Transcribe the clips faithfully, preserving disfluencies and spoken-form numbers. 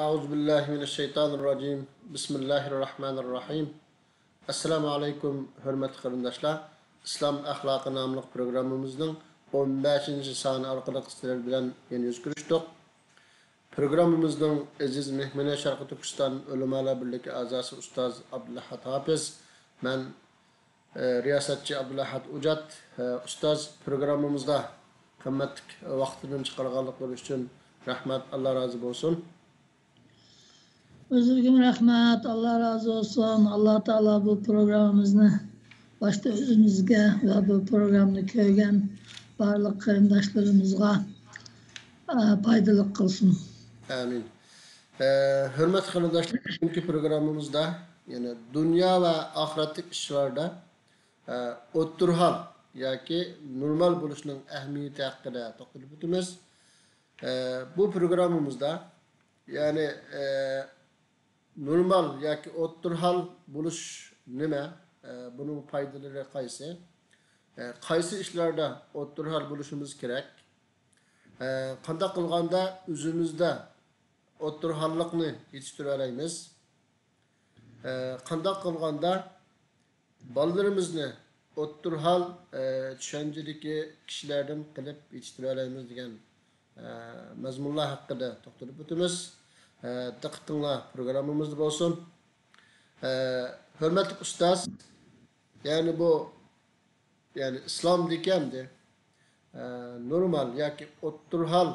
أعوذ بالله من الشيطان الرجيم. بسم الله الرحمن الرحيم. ئەسسالامۇ ئەلەيكۇم، ھۆرمەتلىك قېرىنداشلار. ئىسلام ئەخلاقى ناملىق پروگراممىمىزنىڭ ئون بەشىنچى سانى ئارقىلىق سىلەر بىلەن يەنە يۈز كۆرۈشتۇق. پروگراممىمىزنىڭ ئەزىز مېھمىنى شەرقىي تۈركىستان ئۆلىمالار بىرلىكى ئەزاسى ئۇستاز ئابدۇلئەھەد ھاپىز. مەن، ئە، رىياسەتچى ئابدۇلئەھەد ئۇجات. ئە، ئۇستاز، پروگراممىمىزدا قىممەتلىك ۋاقتىدىن چىقارغانلىقلىرى ئۈچۈن رەھمەت، ئاللا رازى بولسۇن. ئۆزلىرىگىمۇ رەھمەت، ئاللا رازى بولسۇن. ئاللا تائالا بۇ پروگراممىمىزنى باشتا ئۆزىمىزگە ۋە بۇ پروگراممىنى كۆرگەن بارلىق قېرىنداشلىرىمىزغا، ئە، پايدىلىق قىلسۇن. ئامىن. ئە، ھۆرمەتلىك قېرىنداشلار، بۈگۈنكى پروگراممىمىزدا يەنە دۇنيا ۋە ئاخىرەتلىك ئىشلاردا، ئە، ئوتتۇرا ھال ياكى نورمال بولۇشنىڭ ئەھمىيىتى ھەققىدە توختىلىپ ئۆتىمىز. ئە، بۇ پروگراممىمىزدا يەنى، ئە، نورمال ياكى ئوتتۇرا ھال بولۇش نېمە؟ ئە، بۇنىڭ پايدىلىرى قايسى؟ ئە، قايسى ئىشلاردا ئوتتۇرا ھال بولۇشىمىز كېرەك؟ ئە، قانداق قىلغاندا ئۆزىمىزدە ئوتتۇرا ھاللىقنى يېتىشتۈرەلەيمىز؟ ئە، قانداق قىلغاندا بالىلىرىمىزنى ئوتتۇرا ھال، ئە، چۈشەنچىدىكى كىشىلەردىن قىلىپ يېتىشتۈرەلەيمىز دېگەن، ئە، مەزمۇنلار ھەققىدە توختىلىپ ئۆتىمىز. ئە، دىققىتىڭلار پروگراممىمىزدا بولسۇن. ئە، ھۆرمەتلىك ئۇستاز، يەنى بۇ، يەنى ئىسلامدىكى ئەمدى، ئە، نورمال ياكى ئوتتۇرا ھال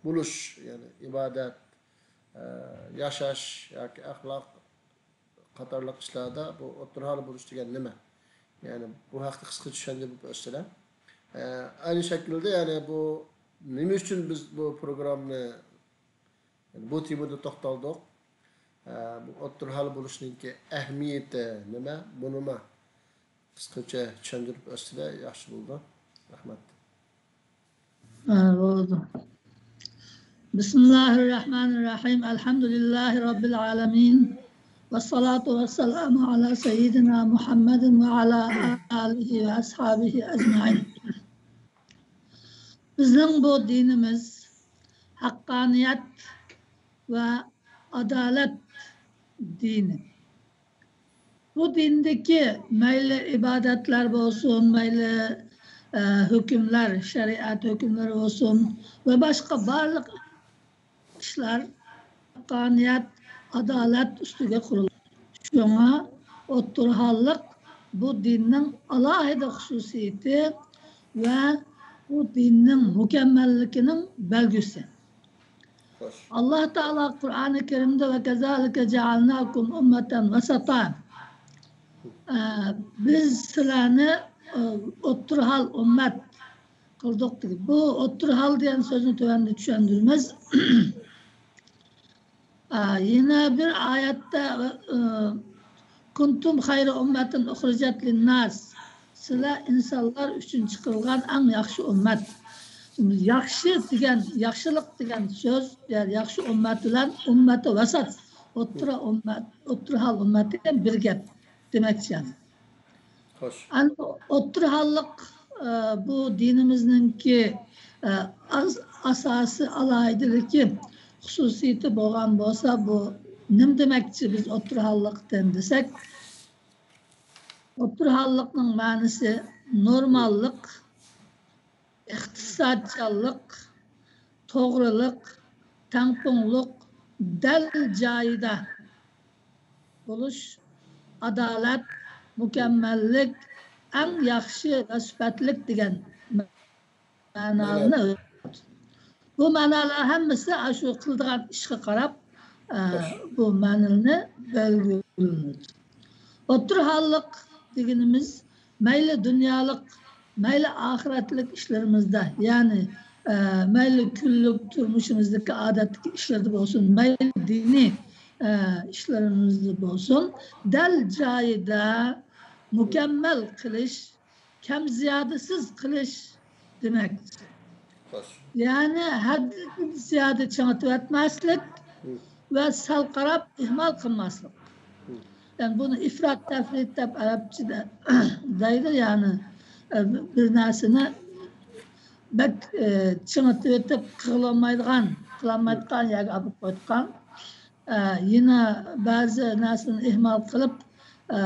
بولۇش، يەنى ئىبادەت، ئە، ياشاش ياكى ئەخلاق قاتارلىق ئىشلاردا بۇ ئوتتۇرا ھال بولۇش دېگەن نېمە؟ يەنى بۇ ھەقتە قىسقىچە چۈشەندۈرۈپ ئۆتسىلە. ئە، ئەينى شەكىلدە، يەنى بۇ نېمە ئۈچۈن بىز بۇ پروگراممىنى، يەنى بۇ تېمىدا توختالدۇق؟ ئە، بۇ ئوتتۇرا ھال بولۇشنىڭكى ئەھمىيىتى نېمە؟ بۇنىمۇ قىسقىچە چۈشەندۈرۈپ ئۆتسىلە ياخشى بولىدۇ. رەھمەت. ھە، بولىدۇ. بىسمىللاھىررەھمانىررەھىم. ئەلھەمدۇلىللاھى رەببىل ئالەمىن. ۋەسسالاتۇ ۋەسسالامۇ ئالا سەييىدىنا مۇھەممەدىن ۋە ئالا ئالىھى ۋە ئەسھابىھى ئەجمەئىن. بىزنىڭ بۇ دىنىمىز ھەققانىيەت ۋە ئادالەت دىنى. بۇ دىندىكى مەيلى ئىبادەتلەر بولسۇن، مەيلى، ئە، ھۆكۈملەر، شەرىئەت ھۆكۈملىرى بولسۇن ۋە باشقا بارلىق ئىشلار ھەققانىيەت، ئادالەت ئۈستىگە قۇرۇلغان. شۇڭا ئوتتۇرا ھاللىق بۇ دىننىڭ ئالاھىدە خۇسۇسىيىتى ۋە بۇ دىننىڭ مۇكەممەللىكىنىڭ بەلگىسى. خوش. ئاللا تائالا قۇرئانى كەرىمدە «ۋە كەزالىكە جەئەلناكۇم ئۇممەتەن ۋەسەتا». ئە، بىز سىلەرنى، ئە، ئوتتۇرا ھال ئۈممەت قىلدۇق دېدى. بۇ ئوتتۇرا ھال دېگەن سۆزنى تۆۋەندە چۈشەندۈرىمىز. ئە، يەنە بىر ئايەتتە، ئە، «كۇنتۇم خەيرە ئۇممەتىن ئۇخرىجەت لىنناس». سىلەر ئىنسانلار ئۈچۈن چىقىرىلغان ئەڭ ياخشى ئۈممەت. ياخشى دېگەن، ياخشىلىق دېگەن سۆز، يا-، ياخشى ئۈممەت بىلەن ئۈممەتى ۋەسەت، ئوتتۇرا ئۈممەت، ئوتتۇرا ھال ئۈممەت دېگەن بىر گەپ دېمەكچى. يەنى خوش. ئەنە بۇ ئوتتۇرا ھاللىق، ئە، بۇ دىنىمىزنىڭكى، ئە، ئاز-، ئاساسىي ئالاھىدىلىكى، خۇسۇسىيىتى بولغان بولسا، بۇ نېمە دېمەكچى بىز ئوتتۇرا ھاللىقتىن دېسەك، ئوتتۇرا ھاللىقنىڭ مەنىسى نورماللىق، ئىقتىسادچانلىق، توغرىلىق، تەڭپۇڭلۇق، دەل جايىدا بولۇش، ئادالەت، مۇكەممەللىك، ئەڭ ياخشى ۋە سۈپەتلىك دېگەن مەنىلەرنى. بۇ مەنىلەر ھەممىسى ئاشۇ قىلىدىغان ئىشقا قاراپ، ئە، بۇ مەنىلەرنى بەلگىلىنىدۇ. ئوتتۇرا ھاللىق دېگىنىمىز مەيلى دۇنيالىق، مەيلى ئاخىرەتلىك ئىشلىرىمىزدا، يەنى، ئە، مەيلى كۈنلۈك تۇرمۇشىمىزدىكى ئادەتتىكى ئىشلىرىدا بولسۇن، مەيلى دىنىي، ئە، ئىشلىرىمىزدا بولسۇن، دەل جايىدا مۇكەممەل قىلىش، كەم زىيادىسىز قىلىش دېمەك. خوش. يەنى ھەددىدىن زىيادە چىڭىتىۋەتمەسلىك ۋە سەل قاراپ ئىھمال قىلماسلىق. يەنى بۇنى ئىفرات تەفرىت دەپ ئەرەبچىدە دەيدۇ، يەنى، ئە، بىر نەرسىنى بەك، ئە، چىڭىتىۋېتىپ قىلالمايدىغان، قىلالمايدىغان يەرگە ئاپىرىپ قويۇۋاتقان. ئە، يەنە بەزى نەرسىنى ئىھمال قىلىپ، ئە،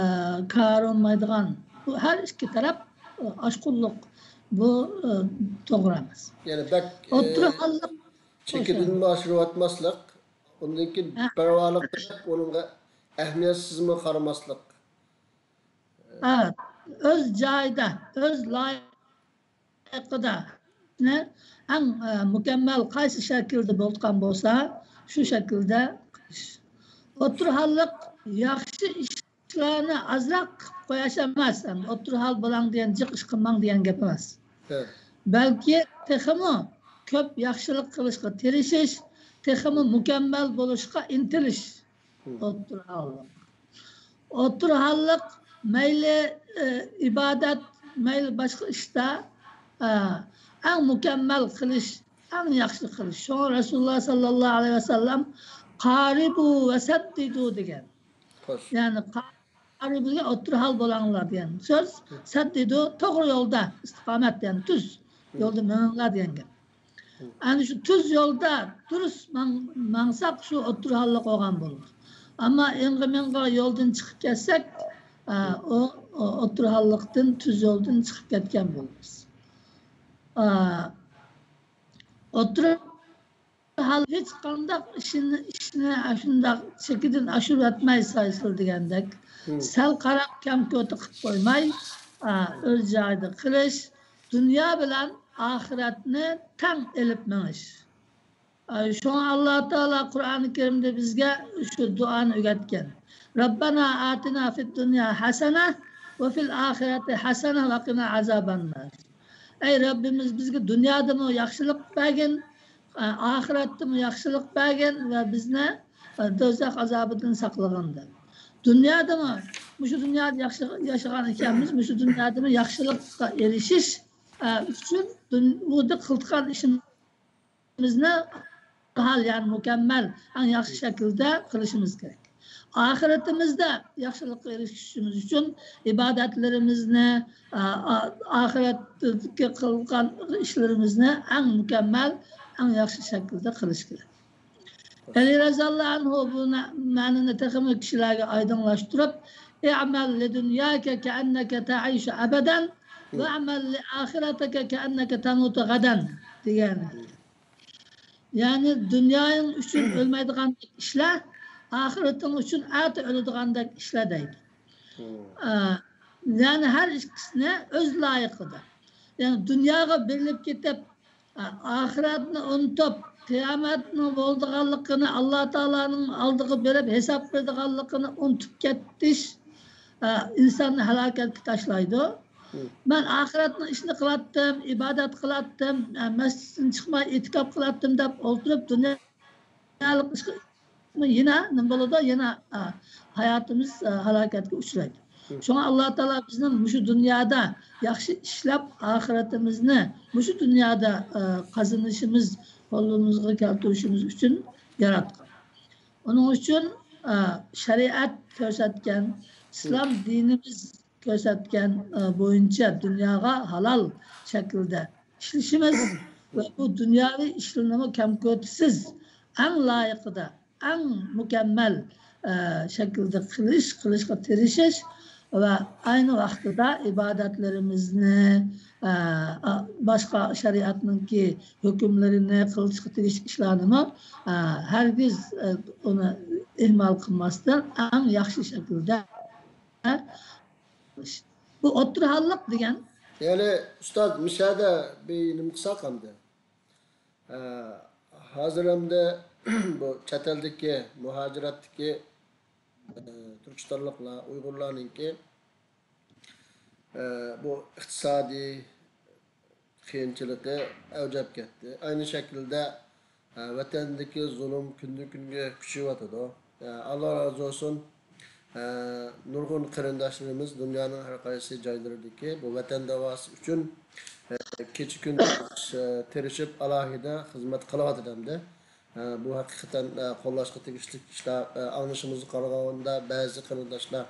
كارى بولمايدىغان، بۇ ھەر ئىككى تەرەپ، ئە، ئاشقۇنلۇق. بۇ، ئە، توغرا ئەمەس. يەنى بەك، ئوتتۇرا ئە، ھاللىق چېكىدىنمۇ ئاشۇرۇۋاتماسلىق، ئۇندىن كېيىن ھە. پەرۋالىق قىلىپ، ئۇنىڭغا ئەھمىيەتسىزمۇ قارىماسلىق. ھە، ئۆز جايىدا، ئۆز لايىقىدا ئەڭ، ئە، مۇكەممەل قايسى شەكىلدە بولغان بولسا، شۇ شەكىلدە قىلىش. ئوتتۇرا ھاللىق ياخشى ئىشلارنى ئازراق قىلىپ قويۇش ئەمەس، ئوتتۇرا ھال بولاڭ دېگەن، جىق ئىش قىلماڭ دېگەن گەپ ئەمەس. ھە. بەلكى تېخىمۇ كۆپ ياخشىلىق قىلىشقا تىرىشىش، تېخىمۇ مۇكەممەل بولۇشقا ئىنتىلىش. ئوتتۇرا ھاللىق. ئوتتۇرا ھاللىق مەيلى، ئى، ئىبادەت، مەيلى باشقا ئىشتا، ئە، ئەڭ مۇكەممەل قىلىش، ئەڭ ياخشى قىلىش. شۇڭا رەسۇلۇللاھ ساللاللاھۇ ئەلەيھى ۋەسەللەم، «قارىبۇ ۋە سەددىدۇ» دېگەن. خوش. يەنى قارىبۇ دېگەن ئوتتۇرا ھال بولاڭلار دېگەن سۆز. سەددىدۇ، توغرا يولدا، ئىستىقامەت، يەنى تۈز يولدا مېڭىڭلار دېگەن گەپ. ئەنە شۇ تۈز يولدا دۇرۇس ماڭ-، ماڭساق، شۇ ئوتتۇرا ھاللىق بولغان بولىمىز. ئەمما ئىڭغا مىڭغا يولدىن چىقىپ كەتسەك، ئە، ئۇ، ئۇ ئوتتۇرا ھاللىقتىن، تۈز يولدىن چىقىپ كەتكەن بولىمىز. ئە، ئوتتۇرا ھال ھېچقانداق ئىشنى، ئىشنى شۇنداق چېكىدىن ئاشۇرۇۋەتمەي، سايسىل دېگەندەك، سەل قاراپ كەم-كۆتى قىلىپ قويماي، ئە، ئۆز جايىدا قىلىش، دۇنيا بىلەن ئاخىرەتنى تەڭ ئېلىپ مېڭىش. ئاي، شۇڭا ئاللا تائالا قۇرئانى كەرىمدە بىزگە شۇ دۇئانى ئۆگەتكەن. رەببەنا ئاتىنا فىد دۇنيا ھەسەنە ۋە فىل ئاخىرەتى ھەسەنە ۋە قىنا ئازابەننار. ئەي رەببىمىز، بىزگە دۇنيادىمۇ ياخشىلىق بەرگىن، ئا-، ئاخىرەتتىمۇ ياخشىلىق بەرگىن ۋە بىزنى، ئا، دوزاخ ئازابىدىن ساقلىغىن دەپ. دۇنيادىمۇ، مۇشۇ دۇنيادا ياخشى ياشىغان ئىكەنمىز، مۇشۇ دۇنيادىمۇ ياخشىلىققا ئېرىشىش، ئا، ئۈچۈن دۇن-، ئۇدا قىلىدىغان ئىشىمىز بىزنى ھال، يەنى مۇكەممەل، ئەڭ ياخشى شەكىلدە قىلىشىمىز كېرەك. ئاخىرىتىمىزدە ياخشىلىققا ئېرىشىشىمىز ئۈچۈن ئىبادەتلىرىمىزنى، ئا-، ئا-، ئاخىرەتتىكى قىلغان ئىشلىرىمىزنى ئەڭ مۇكەممەل، ئەڭ ياخشى شەكىلدە قىلىش كېرەك. ئەلى رەزىياللاھۇ ئەنھۇ بۇ نە-، مەنىنى تېخىمۇ كىشىلەرگە ئايدىڭلاشتۇرۇپ، «ئەعمەل لىدۇنياكە كەئەننەكە تەئىشۇ ئەبەدەن، ۋەئمەل لىئاخىرەتىكە كەئەننەكە تەمۇتۇ غەدەن» دېگەن. يەنى دۇنيايىڭ ئۈچۈن ئۆلمەيدىغاندەك ئىشلە، ئاخىرىتىڭ ئۈچۈن ئەتە ئۆلىدىغاندەك ئىشلە دەيدۇ. ئا، يەنى ھەر ئىككىسىنى ئۆز لايىقىدا. يەنى دۇنياغا بېرىلىپ كېتىپ، ئا، ئاخىرەتنى ئۇنتۇپ، قىيامەتنىڭ بولىدىغانلىقىنى، ئاللا تائالانىڭ ئالدىغا بېرىپ ھېساب بېرىدىغانلىقىنى ئۇنتۇپ كېتىش، ئا، ئىنساننى ھالاكەتكە تاشلايدۇ. مەن ئاخىرەتنىڭ ئىشىنى قىلاتتىم، ئىبادەت قىلاتتىم، ئە، مەسچىتتىن چىقماي ئېتىكاپ قىلاتتىم دەپ ئولتۇرۇپ، دۇنيالىق ئىشقا يەنە نېمە بولىدۇ؟ يەنە، ئە، ھاياتىمىز، ئە، ھالاكەتكە ئۇچرايدۇ. شۇڭا ئاللا تائالا بىزنى مۇشۇ دۇنيادا ياخشى ئىشلەپ، ئاخىرىتىمىزنى مۇشۇ دۇنيادا، ئە، قازىنىشىمىز، قولىمىزغا كەلتۈرۈشىمىز ئۈچۈن ياراتقان. ئۇنىڭ ئۈچۈن، ئە، شەرىئەت كۆرسەتكەن، ئىسلام دىنىمىز كۆرسەتكەن، ئە، بويىچە دۇنياغا ھالال شەكىلدە ئىشلىشىمىز ۋە بۇ دۇنياۋى ئىشلىرىنىمۇ كەم-كۆتىسىز، ئەڭ لايىقىدا، ئەڭ مۇكەممەل، ئە، شەكىلدە قىلىش، قىلىشقا تىرىشىش ۋە ئەينى ۋاقتىدا ئىبادەتلىرىمىزنى، ئە، ئا-، باشقا شەرىئەتنىڭكى ھۆكۈملىرىنى قىلىشقا تىرىشىش ئىشلارنىمۇ، ئە، ھەرگىز، ئە، ئۇنى ئىھمال قىلماستىن، ئەڭ ياخشى شەكىلدە بۇ ئوتتۇرا ھاللىق دېگەن. يەنى ئۇستاز، مۇشۇ يەردە بىر نېمە قىلساق ئەمدى. ئە، ھازىر ئەمدى بۇ چەت ئەلدىكى، مۇھاجىرەتتىكى، ئە، تۈركىستانلىقلار، ئۇيغۇرلارنىڭكى، ئە، بۇ ئىقتىسادىي قىيىنچىلىقى ئەۋج ئېلىپ كەتتى. ئەينى شەكىلدە، ئە، ۋەتەندىكى زۇلۇم كۈندىن-كۈنگە كۈچىيىۋاتىدۇ. ئە، ئاللا رازى بولسۇن. ئە، نۇرغۇن قېرىنداشلىرىمىز دۇنيانىڭ ھەر قايسى جايلىرىدىكى بۇ ۋەتەن داۋاسى ئۈچۈن، ئە، كېچە-كۈندۈز، ئە، تىرىشىپ، ئالاھىدە خىزمەت قىلىۋاتىدۇ ئەمدى. ئە، بۇ ھەقىقەتەن، ئە، قوللاشقا تېگىشلىك ئىشلار. ئە، ئاڭلىشىمىزغا قارىغاندا، بەزى قېرىنداشلار،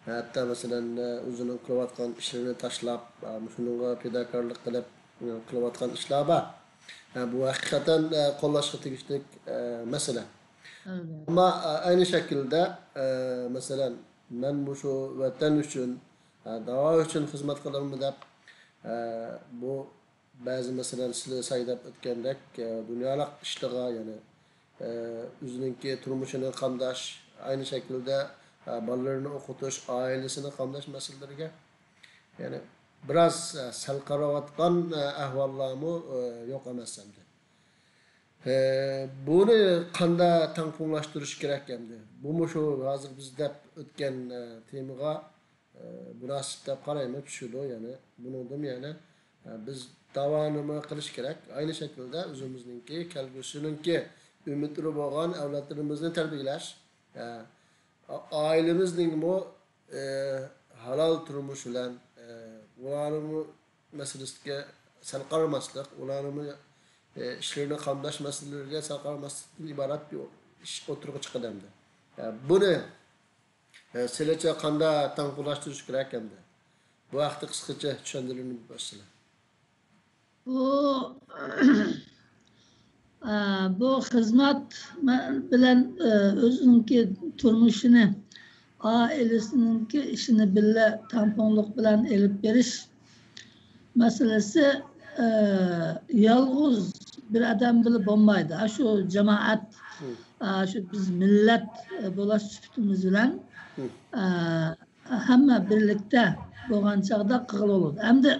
ھەتتا مەسىلەن، ئە، ئۆزىنىڭ قىلىۋاتقان ئىشلىرىنى تاشلاپ، ئە، مۇشۇنىڭغا پىداكارلىق قىلىپ، ئە، قىلىۋاتقان ئىشلار بار. ئە، بۇ ھەقىقەتەن، ئە، قوللاشقا تېگىشلىك، ئە، مەسىلە. ئەمما ئەينى شەكىلدە، مەسىلەن، مەن مۇشۇ ۋەتەن ئۈچۈن، داۋا ئۈچۈن خىزمەت قىلىمەن دەپ، بۇ بەزى، مەسىلەن، سىلەر سايداپ ئۆتكەندەك، دۇنيالىق ئىشلىرىغا، يەنى ئۆزىنىڭكى تۇرمۇشىنى قامداش، ئەينى شەكىلدە بالىلىرىنى ئوقۇتۇش، ئائىلىسىنى قامداش مەسىلىلىرىگە، يەنى بىراز سەل قاراۋاتقان ئەھۋاللارمۇ يوق ئەمەس ئەمدى. بۇنى قانداق تەڭپۇڭلاشتۇرۇش كېرەك ئەمدى؟ بۇمۇ شۇ ھازىر بىز دەپ ئۆتكەن تېمىغا مۇناسىپ دەپ قارايمەن، چۈشىدۇ يەنى. بۇنىڭدىمۇ يەنى بىز داۋانىمۇ قىلىش كېرەك. ئەينى شەكىلدە ئۆزىمىزنىڭكى، كەلگۈسىنىڭكى ئۈمىدلىرى بولغان ئەۋلادلىرىمىزنى تەربىيەلەش، ئائىلىمىزنىڭمۇ ھالال تۇرمۇش بىلەن، ئۇلارنىڭمۇ مەسىلىسىگە سەل قارىماسلىق، ئۇلارنىڭمۇ ئىشلىرىنى قامداش مەسىلىلىرىگە سەل قارىماسلىقتىن ئىبارەت بىر ئىش ئوتتۇرىغا چىقىدۇ ئەمدى. بۇنى سىلەرچە قانداق تەڭپۇڭلاشتۇرۇش كېرەك ئەمدى؟ بۇ ھەقتە قىسقىچە چۈشەندۈرۈپ بەرسىلەر. بۇ ئە، بۇ خىزمەت مە- بىلەن ئە، ئۆزىنىڭكى تۇرمۇشىنى، ئائىلىسىنىڭكى ئىشىنى بىللە تەڭپۇڭلۇق بىلەن ئېلىپ بېرىش مەسىلىسى ئە، يالغۇز بىر ئادەم بىلەن بولمايدۇ. ئاشۇ جامائەت، ئاشۇ بىز مىللەت ئە، بولۇش سۈپىتىمىز بىلەن ئە، ھەممە بىرلىكتە بولغان چاغدا قىلغىلى بولىدۇ. ئەمدى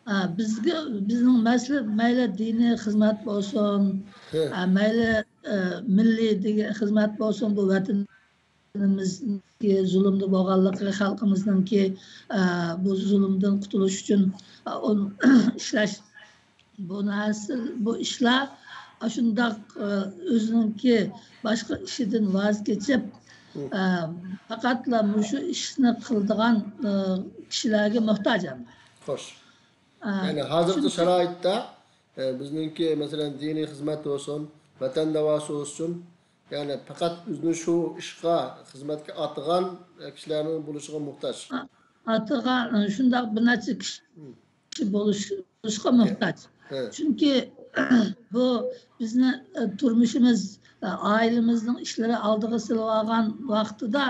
ئە، بىزگە، بىزنىڭ مەسىلە مەيلى دىنىي خىزمەت بولسۇن، ئە، مەيلى ئە، مىللىي دېگەن خىزمەت بولسۇن، بۇ ۋەتىنىمىزدىكى زۇلۇمدا بولغانلىقى، خەلقىمىزنىڭكى ئە، بۇ زۇلۇمدىن قۇتۇلۇش ئۈچۈن ئە، ئون- ئىشلەش، بۇ نەرسە، بۇ ئىشلار ئاشۇنداق ئە، ئۆزىنىڭكى باشقا ئىشىدىن ۋاز كېچىپ، ئە، پەقەتلا مۇشۇ ئىشنى قىلىدىغان ئە، كىشىلەرگە موھتاج ئەمدى. خوش. ئە، يەنى ھازىرقى شۇنچە- شارائىتتا ئە، بىزنىڭكى، مەسىلەن، دىنىي خىزمەت بولسۇن، ۋەتەن داۋاسى بولسۇن، يەنى پەقەت ئۆزىنى شۇ ئىشقا، خىزمەتكە ئاتىغان ئە، كىشىلەرنىڭ بولۇشىغا موھتاج. ئا- ئاتىغان، شۇنداق بىر نەچچە كىشى بولۇش- بولۇشقا موھتاج. چۈنكى بۇ بىزنى ئە، تۇرمۇشىمىز، ئە، ئائىلىمىزنىڭ ئىشلىرى ئالدىغا سېلىۋالغان ۋاقتىدا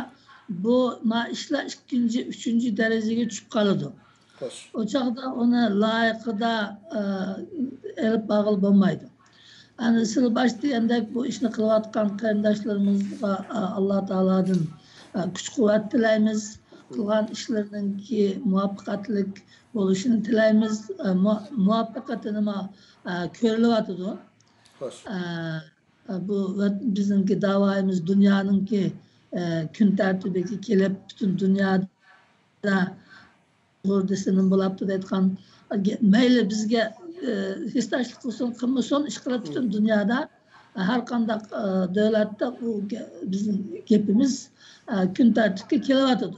بۇ ما ئىشلار ئىككىنچى، ئۈچىنچى دەرىجىگە چۈشۈپ قالىدۇ. ئۇ چاغدا ئۇنى لايىقىدا ئە، ئېلىپ بارغىلى بولمايدۇ. ئەنە سىلى باش دېگەندەك بۇ ئىشنى قىلىۋاتقان قېرىنداشلىرىمىزغا ئە، ئاللا تائالادىن ئە، كۈچ قۇۋۋەت تىلەيمىز. قىلغان ئىشلىرىنىڭكى مۇۋەپپەقىيەتلىك بولۇشىنى تىلەيمىز. ئە، مۇ- مۇۋەپپەقىيىتىنىمۇ ئە، كۆرۈلۈۋاتىدۇ. خوش. ئە، بۇ ۋەت- بىزنىڭكى داۋايىمىز دۇنيانىڭكى ئە، كۈن تەرتىپىگە كېلىپ، پۈتۈن دۇنيادا ئۇيغۇر دېسە نېمە بولاپتۇ دەيدىغان، مەيلى بىزگە ئە، ھېسداشلىق قىلسۇن قىلمىسۇن، ئىشقىلىپ پۈتۈن دۇنيادا ئە، ھەر قانداق ئە، دۆلەتتە ئۇ گە- بىزنىڭ گېپىمىز ئە، كۈن تەرتىپكە كېلىۋاتىدۇ.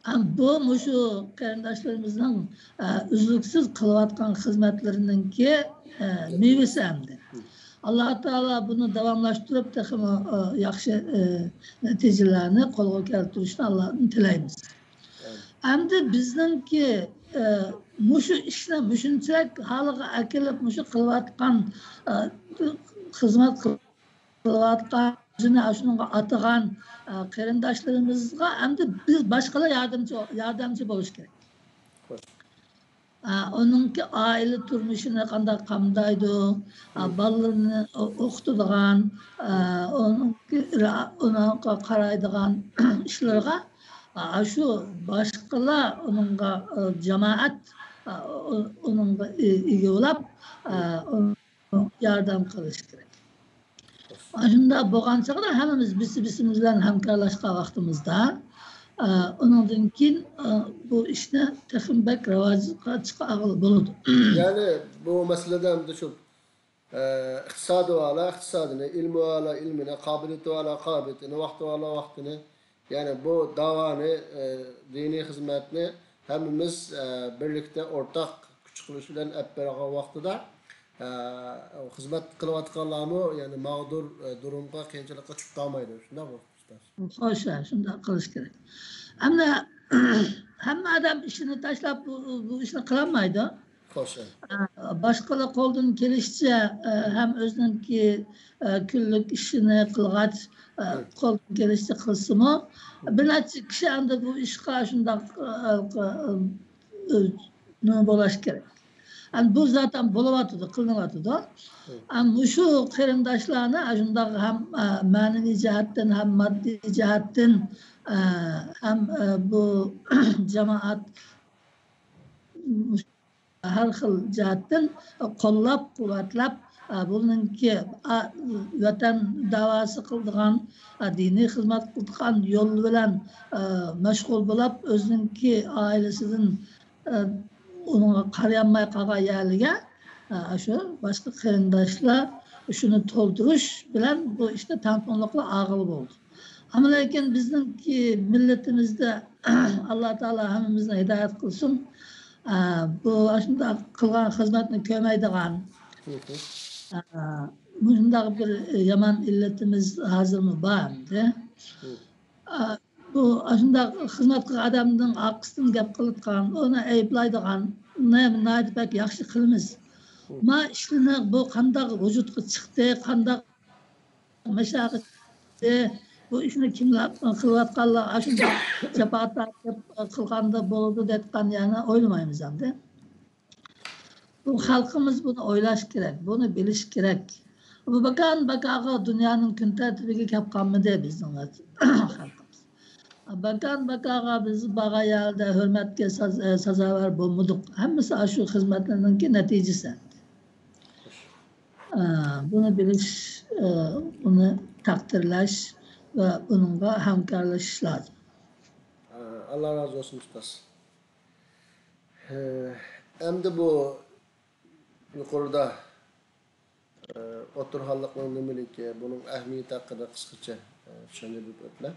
ئە، بۇ مۇشۇ قېرىنداشلىرىمىزنىڭ ئە، ئۈزلۈكسىز قىلىۋاتقان خىزمەتلىرىنىڭكى ئە، مېۋىسى ئەمدى. ئاللا تائالا بۇنى داۋاملاشتۇرۇپ تېخىمۇ ئە، ياخشى ئە، نەتىجىلەرنى قولغا كەلتۈرۈشنى ئاللادىن تىلەيمىز. ئەمدى بىزنىڭكى ئە، مۇشۇ ئىشنى مۇشۇنچىلىك ھالغا ئەكېلىپ مۇشۇ قىلىۋاتقان ئە، خىزمەت قىلىۋاتقان، ئۆزىنى ئاشۇنىڭغا ئاتىغان ئە، قېرىنداشلىرىمىزغا ئەمدى بىز باشقىلار ياردەمچى، ياردەمچى بولۇش كېرەك. ئە، ئۇنىڭكى ئائىلە تۇرمۇشىنى قانداق قامدايدۇ، ئە، بالىلىرىنى ئو- ئوقۇتىدىغان، ئە، ئۇنىڭكى را- ئۇنىڭغا قارايدىغان ئىشلىرىغا ئە، شۇ باشقىلار ئۇنىڭغا ئە، جامائەت ئە، ئۇ- ئۇنىڭغا ئى- ئىگە بولاپ ئە، ئۇنىڭغا ياردەم قىلىش كېرەك. ئاشۇنداق بولغان چاغدا ھەممىمىز بىسى بىسىمىز بىلەن ھەمكارلاشقان ۋاقتىمىزدا ئە، ئۇنىڭدىن كېيىن ئە، بۇ ئىشنى تېخىمۇ بەك راۋاجقا چىقارغىلى بولىدۇ. يەنى بۇ مەسىلىدە ئەمدى شۇ ئە، ئىقتىسادى بارلار ئىقتىسادىنى، ئىلمى بارلار ئىلمىنى، قابىلىيىتى بارلار قابىلىيىتىنى، ۋاقتى بارلار ۋاقتىنى، يەنى بۇ داۋانى، ئە، دىنىي خىزمەتنى ھەممىمىز ئە، بىرلىكتە ئورتاق كۈچ قىلىش بىلەن ئەپ بەرگەن ۋاقتىدا ئە، خىزمەت قىلىۋاتقانلارمۇ يەنى ماغدۇر ئە، دۇرۇمغا، قىيىنچىلىققا چۈشۈپ قالمايدۇ. شۇنداقمۇ ئۇستاز؟ خوش، ھە، شۇنداق قىلىش كېرەك. ئەمدى ھەممە ئادەم ئىشىنى تاشلاپ بۇ، بۇ ئىشنى قىلالمايدۇ. خوش. ئە، باشقىلار قولدىن كېلىشىچە، ئە، ھەم ئۆزىنىڭكى، ئە، كۈنلۈك ئىشىنى قىلغاچ، ئە، قولدىن كېلىشىچە قىلسىمۇ، بىر نەچچە كىشى ئەمدى بۇ ئىشقا شۇنداق، ئە، ئە، ئە، نېمە بولۇش كېرەك. ئەمدى بۇ زاتەن بولۇۋاتىدۇ، قىلىنىۋاتىدۇ. ئەمدى مۇشۇ قېرىنداشلارنى ئاشۇنداق ھەم، ئە، مەنىۋى جەھەتتىن، ھەم ماددىي جەھەتتىن، ئە، ھەم، ئە، بۇ جامائەت ھەر خىل جەھەتتىن قوللاپ، قۇۋۋەتلەپ، ئە، بۇنىڭكى، ئا، ۋەتەن داۋاسى قىلىدىغان، ئە، دىنىي خىزمەت قىلىدىغان يول بىلەن، ئە، مەشغۇل بولۇپ، ئۆزىنىڭكى ئائىلىسىدىن، ئە، ئۇنىڭغا قارىيالماي قالغان يەرلىگە، ئە، شۇ باشقا قېرىنداشلار شۇنى تولدۇرۇش بىلەن بۇ ئىشتا تەڭپۇڭلۇقلار ئالغىلى بولدى. ئەمما لېكىن بىزنىڭكى مىللىتىمىزدە ئاللا تائالا ھەممىمىزنى ھىدايەت قىلسۇن. ئە، بۇ ئاشۇنداق قىلغان خىزمەتنى كۆرمەيدىغان، ئە، مۇشۇنداق بىر يامان ئىللىتىمىز ھازىرمۇ بار ئەمدى. ئە، بۇ ئاشۇنداق خىزمەت قىلغان ئادەمنىڭ ئارقىسىدىن گەپ قىلىدىغان، ئۇنى ئەيىبلەيدىغان، ناھايىتى بەك ياخشى قىلىمىز. ما ئىشلىرىنى بۇ قانداق ۋۇجۇدقا چىقتى، قانداق مەشەققەت، بۇ ئىشنى كىملەر قىلىۋاتقانلار، ئاشۇنداق جاپا تارتىپ قىلغاندا بولىدۇ دەيدىغان يەرنى ئويلىمايمىز ئەمدى. بۇ خەلقىمىز بۇنى ئويلاش كېرەك، بۇنى بىلىش كېرەك. بۇ باكان باكاغا دۇنيانىڭ كۈن تەرتىپىگە كەپ قالمىدى بىزنىڭ خەلقىمىز. باكان باكاغا بىز بارغان يەردە ھۆرمەتكە ساز-، سازاۋەر بولمىدۇق. ھەممىسى ئاشۇ خىزمەتلەرنىڭكى نەتىجىسى. ئە، بۇنى بىلىش، ئە، بۇنى تەقدىرلەش ۋە بۇنىڭغا ھەمكارلىشىش لازىم. ئە، ئاللا رازى بولسۇن، ئۇستاز. ئە، ئەمدى بۇ يۇقىرىدا، ئە، ئوتتۇرا ھاللىقنىڭ نېمىلىكى، بۇنىڭ ئەھمىيىتى ھەققىدە قىسقىچە، ئە، چۈشەندۈرۈپ ئۆتتىلەر.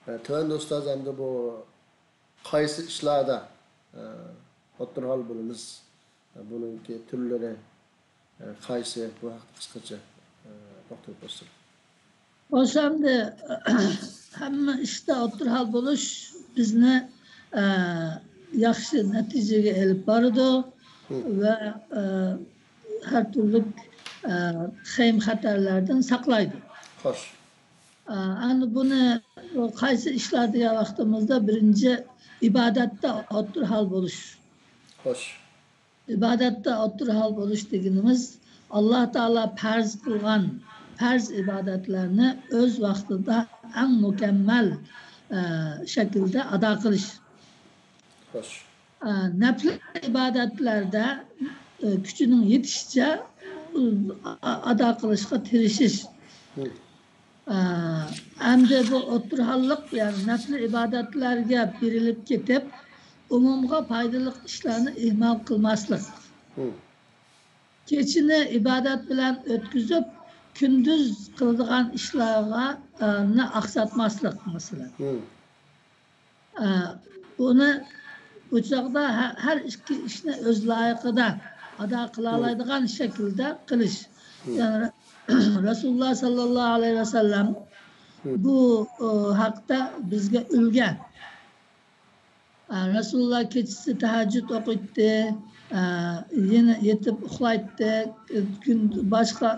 ئە، تۆۋەندە ئۇستاز ئەمدى بۇ قايسى ئىشلاردا، ئە، ئوتتۇرا ھال بولىمىز؟ بۇنىڭكى تۈرلىرى، ئە، قايسى؟ بۇ ھەقتە قىسقىچە، ئە، توختىلىپ ئۆتسەك. خوش، ئەمدى ھەممە ئىشتا ئوتتۇرا ھال بولۇش بىزنى، ئە، ياخشى نەتىجىگە ئېلىپ بارىدۇ ۋە، ئە، ھەر تۈرلۈك، ئە، خەيم خەتەرلەردىن ساقلايدۇ. خوش. ئە، ئەمدى بۇنى، بۇ قايسى ئىشلار دېگەن ۋاقتىمىزدا بىرىنچى ئىبادەتتە ئوتتۇرا ھال بولۇش. خوش. ئىبادەتتە ئوتتۇرا ھال بولۇش دېگىنىمىز، ئاللا تائالا پەرز قىلغان پەرز ئىبادەتلەرنى ئۆز ۋاقتىدا ئەڭ مۇكەممەل، ئە، شەكىلدە ئادا قىلىش. خوش. ئە، نەپلى ئىبادەتلەردە، ئە، كۈچىنىڭ يېتىشىچە، ئە، ئادا قىلىشقا تىرىشىش. ئە، ئەمدى بۇ ئوتتۇرا ھاللىق، يەنى نەپلى ئىبادەتلەرگە بېرىلىپ كېتىپ، ئومۇمغا پايدىلىق ئىشلارنى ئىھمال قىلماسلىق. كېچىنى ئىبادەت بىلەن ئۆتكۈزۈپ، كۈندۈز قىلىدىغان ئىشلارغا، ئە، نى ئاقساتماسلىق، مەسىلەن. ئە، بۇنى، بۇ چاغدا ھە-، ھەر ئىككى ئىشنى ئۆز لايىقىدا ئادا قىلالايدىغان شەكىلدە قىلىش. يەنى رەسۇلۇللا ساللاللاھۇ ئەلەيھى ۋەسەللەم بۇ، ئۇ، ھەقتە بىزگە ئۈلگە. ئە، رەسۇلۇللا كېچىسى تەھەججۇد ئوقۇيتتى، ئە، يەنە يېتىپ ئۇخلايتتى. كۈن، باشقا،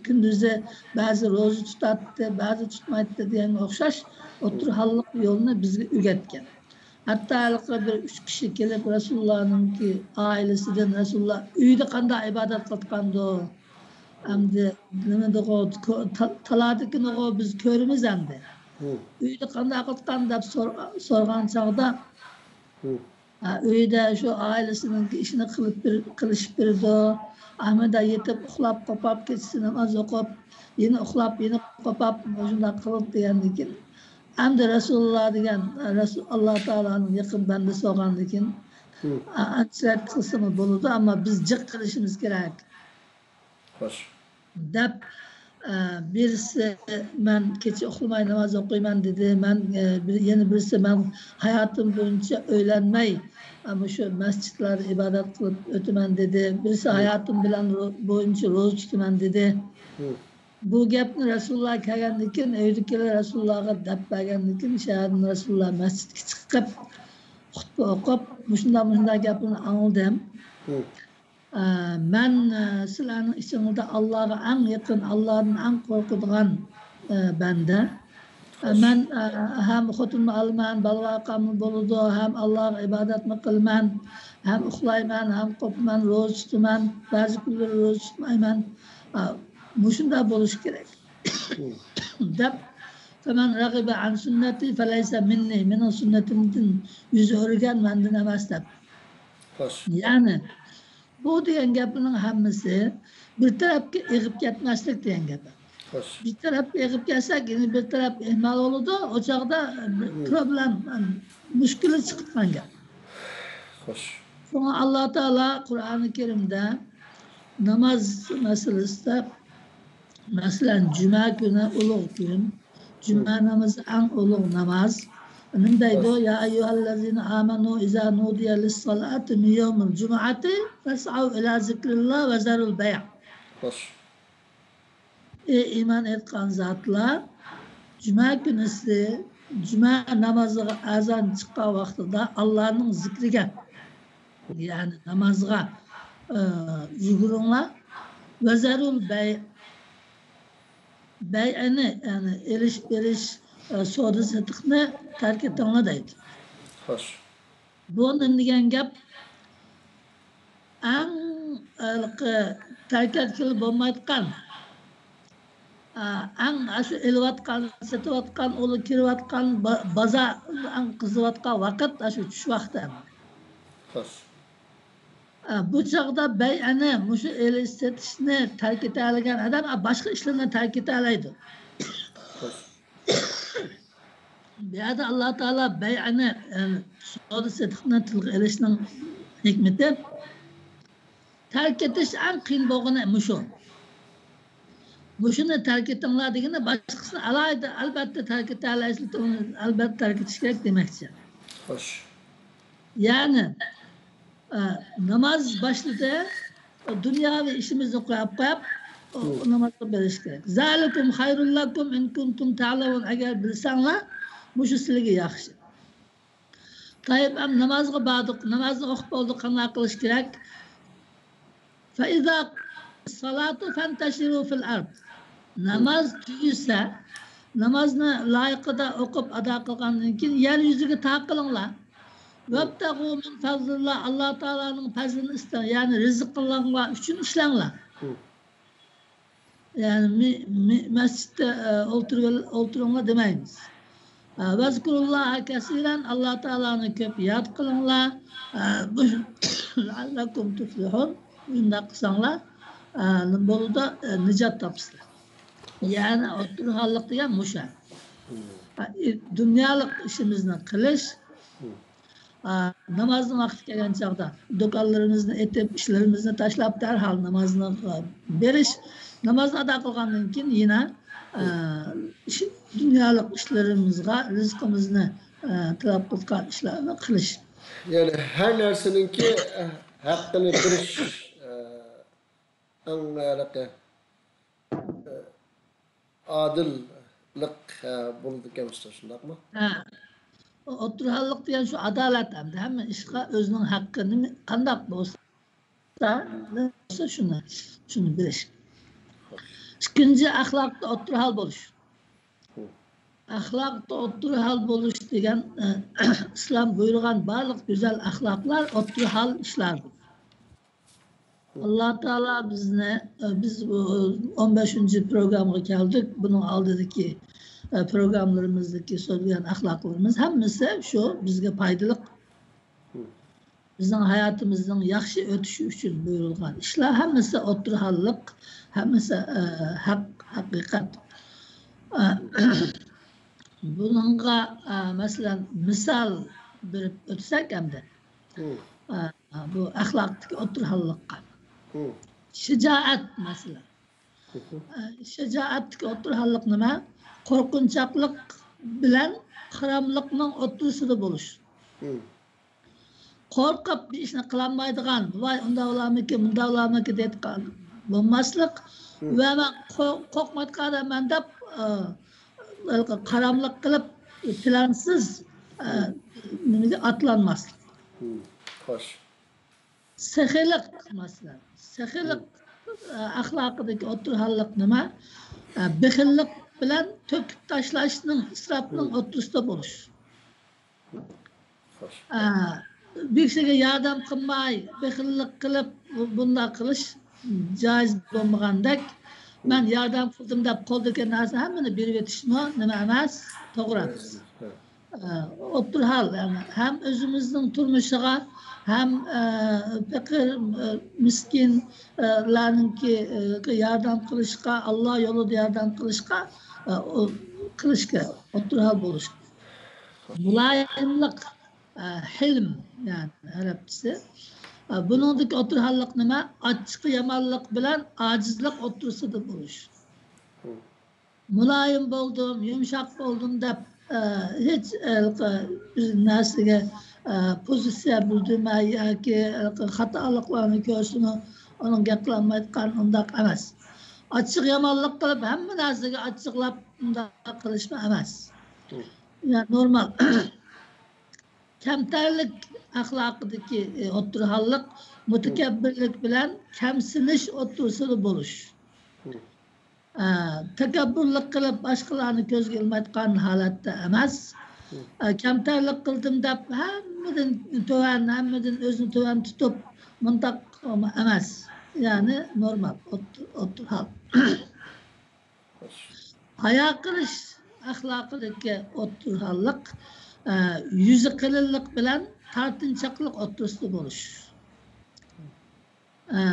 كۈندۈزى بەزى روزا تۇتاتتى، بەزى تۇتمايتتى دېگەنگە ئوخشاش ئوتتۇرا ھاللىق يولنى بىزگە ئۆگەتكەن. ھەتتا ھېلىقى بىر ئۈچ كىشى كېلىپ رەسۇلۇللانىڭكى ئائىلىسىدىن، رەسۇلۇللا ئۆيدە قانداق ئىبادەت قىلىدىغاندۇ؟ ئەمدى نېمىدىغۇ، كو-، تا-، تالادىكىنىغۇ بىز كۆرىمىز ئەمدى. ئۆيدە قانداق قىلىدىغان دەپ سور-، سورىغان چاغدا، ئە، ئۆيدە شۇ ئائىلىسىنىڭكى ئىشىنى قىلىپ بېر-، قىلىشىپ بېرىدۇ. ئەمدى يېتىپ ئۇخلاپ قوپاپ، كېچىسى ناماز ئوقۇپ، يەنە ئۇخلاپ، يەنە قوپاپ، مۇشۇنداق قىلىپ دېگەندىكىن، ئەمدى رەسۇلۇللا دېگەن، رەسۇ-، ئاللا تائالانىڭ يېقىن بەندىسى بولغاندىكىن، ئە، ئەنسىرەپ قىلسىمۇ بولىدۇ، ئەمما بىز جىق قىلىشىمىز كېرەك. خوش. دەپ، ئە، بىرسى، «مەن كېچە ئۇخلىماي ناماز ئوقۇيمەن» دېدى، مەن، ئە، بىر، يەنە بىرسى، «مەن ھاياتىم بويىچە ئۆيلەنمەي، ئە، مۇشۇ مەسچىتلەردە ئىبادەت قىلىپ ئۆتىمەن» دېدى، بىرسى، «ھاياتىم بىلەن رو-، بويىچە روزا تۇتىمەن» دېدى. بۇ گەپنى رەسۇلۇللا كەلگەندىن كېيىن، ئۆيدىكىلەر رەسۇلۇللاغا دەپ بەرگەندىن كېيىن، شەھەردىن رەسۇلۇللا مەسچىتكە چىقىپ، خۇتبە ئوقۇپ، مۇشۇنداق، مۇشۇنداق گەپلەرنى ئاڭلىدىم. ئە، مەن، ئە، سىلەرنىڭ ئىچىڭلاردا ئاللاغا ئەڭ يېقىن، ئاللادىن ئەڭ قورقىدىغان، ئە، بەندە. ئە، مەن، ئە، ھەم خوتۇننى ئالىمەن، بالىلار قامۇل بولىدۇ، ھەم ئاللاغا ئىبادەتمۇ قىلىمەن، ھەم ئۇخلايمەن، ھەم قوپىمەن، روزا تۇتىمەن، بەزى كۈنلىرى روزا تۇتمايمەن. ئە، مۇشۇنداق بولۇشى كېرەك. دەپ، فمن رغب عن سنتي فليس مني، مېنىڭ سۈننىتىمدىن يۈز ئۆرۈگەن مەندىن ئەمەس دەپ. خوش. يەنى، بۇ دېگەن گەپنىڭ ھەممىسى بىر تەرەپكە ئېغىپ كەتمەسلىك دېگەن گەپ. خوش. بىر تەرەپكە ئېغىپ كەتسەك، يەنە بىر تەرەپ ئېھمال بولىدۇ. ئۇ چاغدا، ئە، بىر پروبلېم، ئە، مۈشكۈلات چىقىدىغان گەپ. خوش. شۇڭا ئاللا تائالا قۇرئانى كەرىمدە ناماز مەسىلىسىدە، مەسىلەن، جۈمە كۈنى ئۇلۇغ كۈن، جۈمە نامىزى ئەڭ ئۇلۇغ ناماز. نېمە دەيدۇ؟ يا ئەييۇھەللەزىنە ئامەنۇ ئىزا نۇدىيە لىسسالاتى مىن يەۋمىل جۇمۇئەتى فەسئەۋ ئىلا زىكرىللا ۋە زەرۇل بەيئ. خوش. ئى ئىمان ئېيتقان زاتلار، جۈمە كۈنىسى جۈمە نامازىغا ئەزان چىققان ۋاقتىدا ئاللانىڭ زىكرىگە، يەنى نامازغا، ئى، يۈگۈرۈڭلار. ۋەزەرۇل بەي، بەيئەنى، يەنى ئېلىش بېرىش، ئى، سودا سېتىقنى تەرك ئېتىڭلار دەيدۇ. خوش. بۇ نېمە دېگەن گەپ؟ ئەڭ، ھېلىقى، تەرك ئەتكىلى بولمايدىغان، ئا، ئەڭ ئاشۇ ئېلىۋاتقان، سېتىۋاتقان، ئۇلار كىرىۋاتقان با-، بازار ئەڭ قىزىۋاتقان ۋاقىت ئاشۇ چۈش ۋاقتى. خوش. ئا، بۇ چاغدا بەيئەنى، مۇشۇ ئېلىش سېتىشنى تەرك ئېتەلىگەن ئادەم، ئا، باشقا ئىشلارنى تەرك ئېتەلەيدۇ. خوش. بۇ يەردە ئاللا تائالا بەيئەنى، يەنى سودا سېتىقنى تىلغا ئېلىشنىڭ ھېكمىتى، تەرك ئېتىش ئەڭ قىيىن بولغىنى مۇشۇ. مۇشۇنى تەرك ئېتىڭلار دېگىنى باشقىسىنى ئالاھىدە، ئەلبەتتە تەرك ئېتەلەيسىلەر، ئۇنى ئەلبەتتە تەرك ئېتىش كېرەك دېمەكچى. خوش. يەنى، ئە، ناماز باشلىدى، دۇنياۋى ئىشىمىزنى قويۇپ قويۇپ، ئۇ، ئۇ نامازغا بېرىش كېرەك. زالىكۇم خەيرۇل لەكۇم ئىن كۇنتۇم تەلەمۇن، ئەگەر بىلسەڭلار، مۇشۇ سىلەرگە ياخشى. تايىپ، ئەم نامازغا باردۇق، نامازنى ئوقۇپ بولدۇق، قانداق قىلىش كېرەك؟ فەئىزا سالاتۇ فەنتەشىرۇ فىل ئەرد. ناماز تۈگىسە، نامازنى لايىقىدا ئوقۇپ ئادا قىلغاندىن كېيىن يەر يۈزىگە تارقىلىڭلار. ۋەبتەغۇ مىن فەزلىللا، ئاللا تائالانىڭ پەزلىنى ئىستەڭ، يەنى رىزقىڭلار ئۈچۈن ئىشلەڭلار. يەنى مى-، مى-، مەسچىتتە، ئە، ئولتۇرۇۋېل-، ئولتۇرۇڭلار دېمەيمىز. ئە، ۋەزكۇرۇللاھە كەسىرەن، ئاللا تائالانى كۆپ ياد قىلىڭلار. ئە، بۇ، لەئەللەكۇم تۇفلىھۇن. بۇنداق قىلساڭلار، ئە، نېمە بولىدۇ؟ ئە، نىجات تاپىسىلەر. يەنى ئوتتۇرا ھاللىق دېگەن مۇشۇ. ئە، دۇنيالىق ئىشىمىزنى قىلىش، ئا، نامازنىڭ ۋاقتى كەلگەن چاغدا دۇكانلىرىمىزنى ئېتىپ، ئىشلىرىمىزنى تاشلاپ، دەرھال نامازغا بېرىش. نامازنى ئادا قىلغاندىن كېيىن يەنە، ئا، ئىش، دۇنيالىق ئىشلىرىمىزغا، رىزقىمىزنى، ئا، تەلەپ قىلىدىغان ئىشلارنى قىلىش. يەنى ھەر نەرسىنىڭكى ھەققىنى بېرىش، ئا، ئەڭ ھېلىقى، ئادىللىق، ھە، بولىدىكەن ئۇستا، شۇنداقمۇ؟ ھە. ئوتتۇرا ھاللىق دېگەن شۇ ئادالەت ئەمدى. ھەممە ئىشقا ئۆزىنىڭ ھەققىنى قانداق بولسا، بولسا شۇنى، شۇنى بېرىش. ئىككىنچى، ئەخلاقتا ئوتتۇرا ھال بولۇش. ئەخلاقتا ئوتتۇرا ھال بولۇش دېگەن، ئىسلام بۇيرۇغان بارلىق گۈزەل ئەخلاقلار ئوتتۇرا ھال ئىشلاردۇر. ئاللا تائالا بىزنى، بىز بۇ ئون بەشىنچى پروگراممىغا كەلدۇق. بۇنىڭ ئالدىدىكى، پروگراممىلىرىمىزدىكى سۆزلىگەن ئەخلاقلىرىمىز ھەممىسى شۇ بىزگە پايدىلىق. بىزنىڭ ھاياتىمىزنىڭ ياخشى ئۆتۈشى ئۈچۈن بۇيرۇلغان ئىشلار ھەممىسى ئوتتۇرا ھاللىق، ھەممىسى، ھەق، ھەقىقەت. بۇنىڭغا، مەسىلەن، مىسال بېرىپ ئۆتسەك ئەمدى. ئا، بۇ ئەخلاقتىكى ئوتتۇرا ھاللىققا. شىجائەت مەسىلەن. ئا، شىجائەتتىكى ئوتتۇرا ھاللىق نېمە؟ قورقۇنچاقلىق بىلەن خىراملىقنىڭ ئوتتۇرىسىدا بولۇش. قورقۇپ بىر ئىشنى قىلالمايدىغان، ۋاي، ئۇنداق بولارمىكىن، مۇنداق بولارمىكىن دەيدىغان بولماسلىق. ۋە مەن قو-، قورقمايدىغان ئادەممەن دەپ، ئا، قاراملىق قىلىپ، پىلانسىز، ئا، نېمىگە ئاتلانماسلىق. خوش. سېخىيلىق، مەسىلەن، سېخىيلىق، ئە، ئەخلاقىدىكى ئوتتۇرا ھاللىق نېمە؟ ئە، بېخىللىق بىلەن تۆكۈپ تاشلاشنىڭ، ئىسراپنىڭ ئوتتۇرىسىدا بولۇش. ئە، بىر كىشىگە ياردەم قىلماي، بېخىللىق قىلىپ، بۇ-، بۇنداق قىلىش جائىز بولمىغاندەك، مەن ياردەم قىلدىم دەپ قولدىكى نەرسە ھەممىنى بېرىۋېتىشمۇ نېمە ئەمەس، توغرا ئەمەس. ئە، ئوتتۇرا ھال، يەنى ھەم ئۆزىمىزنىڭ تۇرمۇشىغا، ھەم، ئە، پېقىر، ئە، مىسكىن، ئە، لارنىڭكى، ئە، ياردەم قىلىشقا، ئاللا يولىدا ياردەم قىلىشقا، ئە، ئو-، قىلىش كېرەك، ئوتتۇرا ھال بولۇش. مۇلايىملىق، ئە، ھىلم، يەنى ئەرەبچىسى. ئە، بۇنىڭدىكى ئوتتۇرا ھاللىق نېمە؟ ئاچچىق يامانلىق بىلەن ئاجىزلىق ئوتتۇرىسىدا بولۇش. مۇلايىم بولدۇم، يۇمشاق بولدۇم دەپ، ئە، ھېچ، ئە، نەرسىگە، ئە، پوزىتسىيە بىلدۈرمەي ياكى خاتالىقلارنى كۆرسىمۇ ئۇنىڭ گەپ قىلالمايدىغان، ئۇنداق ئەمەس. ئاچچىق يامانلىق قىلىپ، ھەممە نەرسىگە ئاچچىقلاپ ئۇنداق قىلىشمۇ ئەمەس. يەنى نورمال. كەمتەرلىك ئەخلاقىدىكى، ئە، ئوتتۇرا ھاللىق، مۇتەكەببىرلىك بىلەن كەمسىنىش ئوتتۇرىسىدا بولۇش. ئە، تەكەببۇرلۇق قىلىپ، باشقىلارنى كۆزگە ئىلمايدىغان ھالەتتە ئەمەس. ئە، كەمتەرلىك قىلدىم دەپ، ھەممىدىن تۆۋەن، ھەممىدىن ئۆزىنى تۆۋەن تۇتۇپ، مۇنداق ئەمەس. يەنى نورمال، ئوتتۇ-، ئوتتۇرا ھال. ھايا قىلىش ئەخلاقىدىكى ئوتتۇرا ھاللىق، ئە، يۈزى قېلىنلىق بىلەن تارتىنچاقلىق ئوتتۇرىسىدا بولۇش. ئە،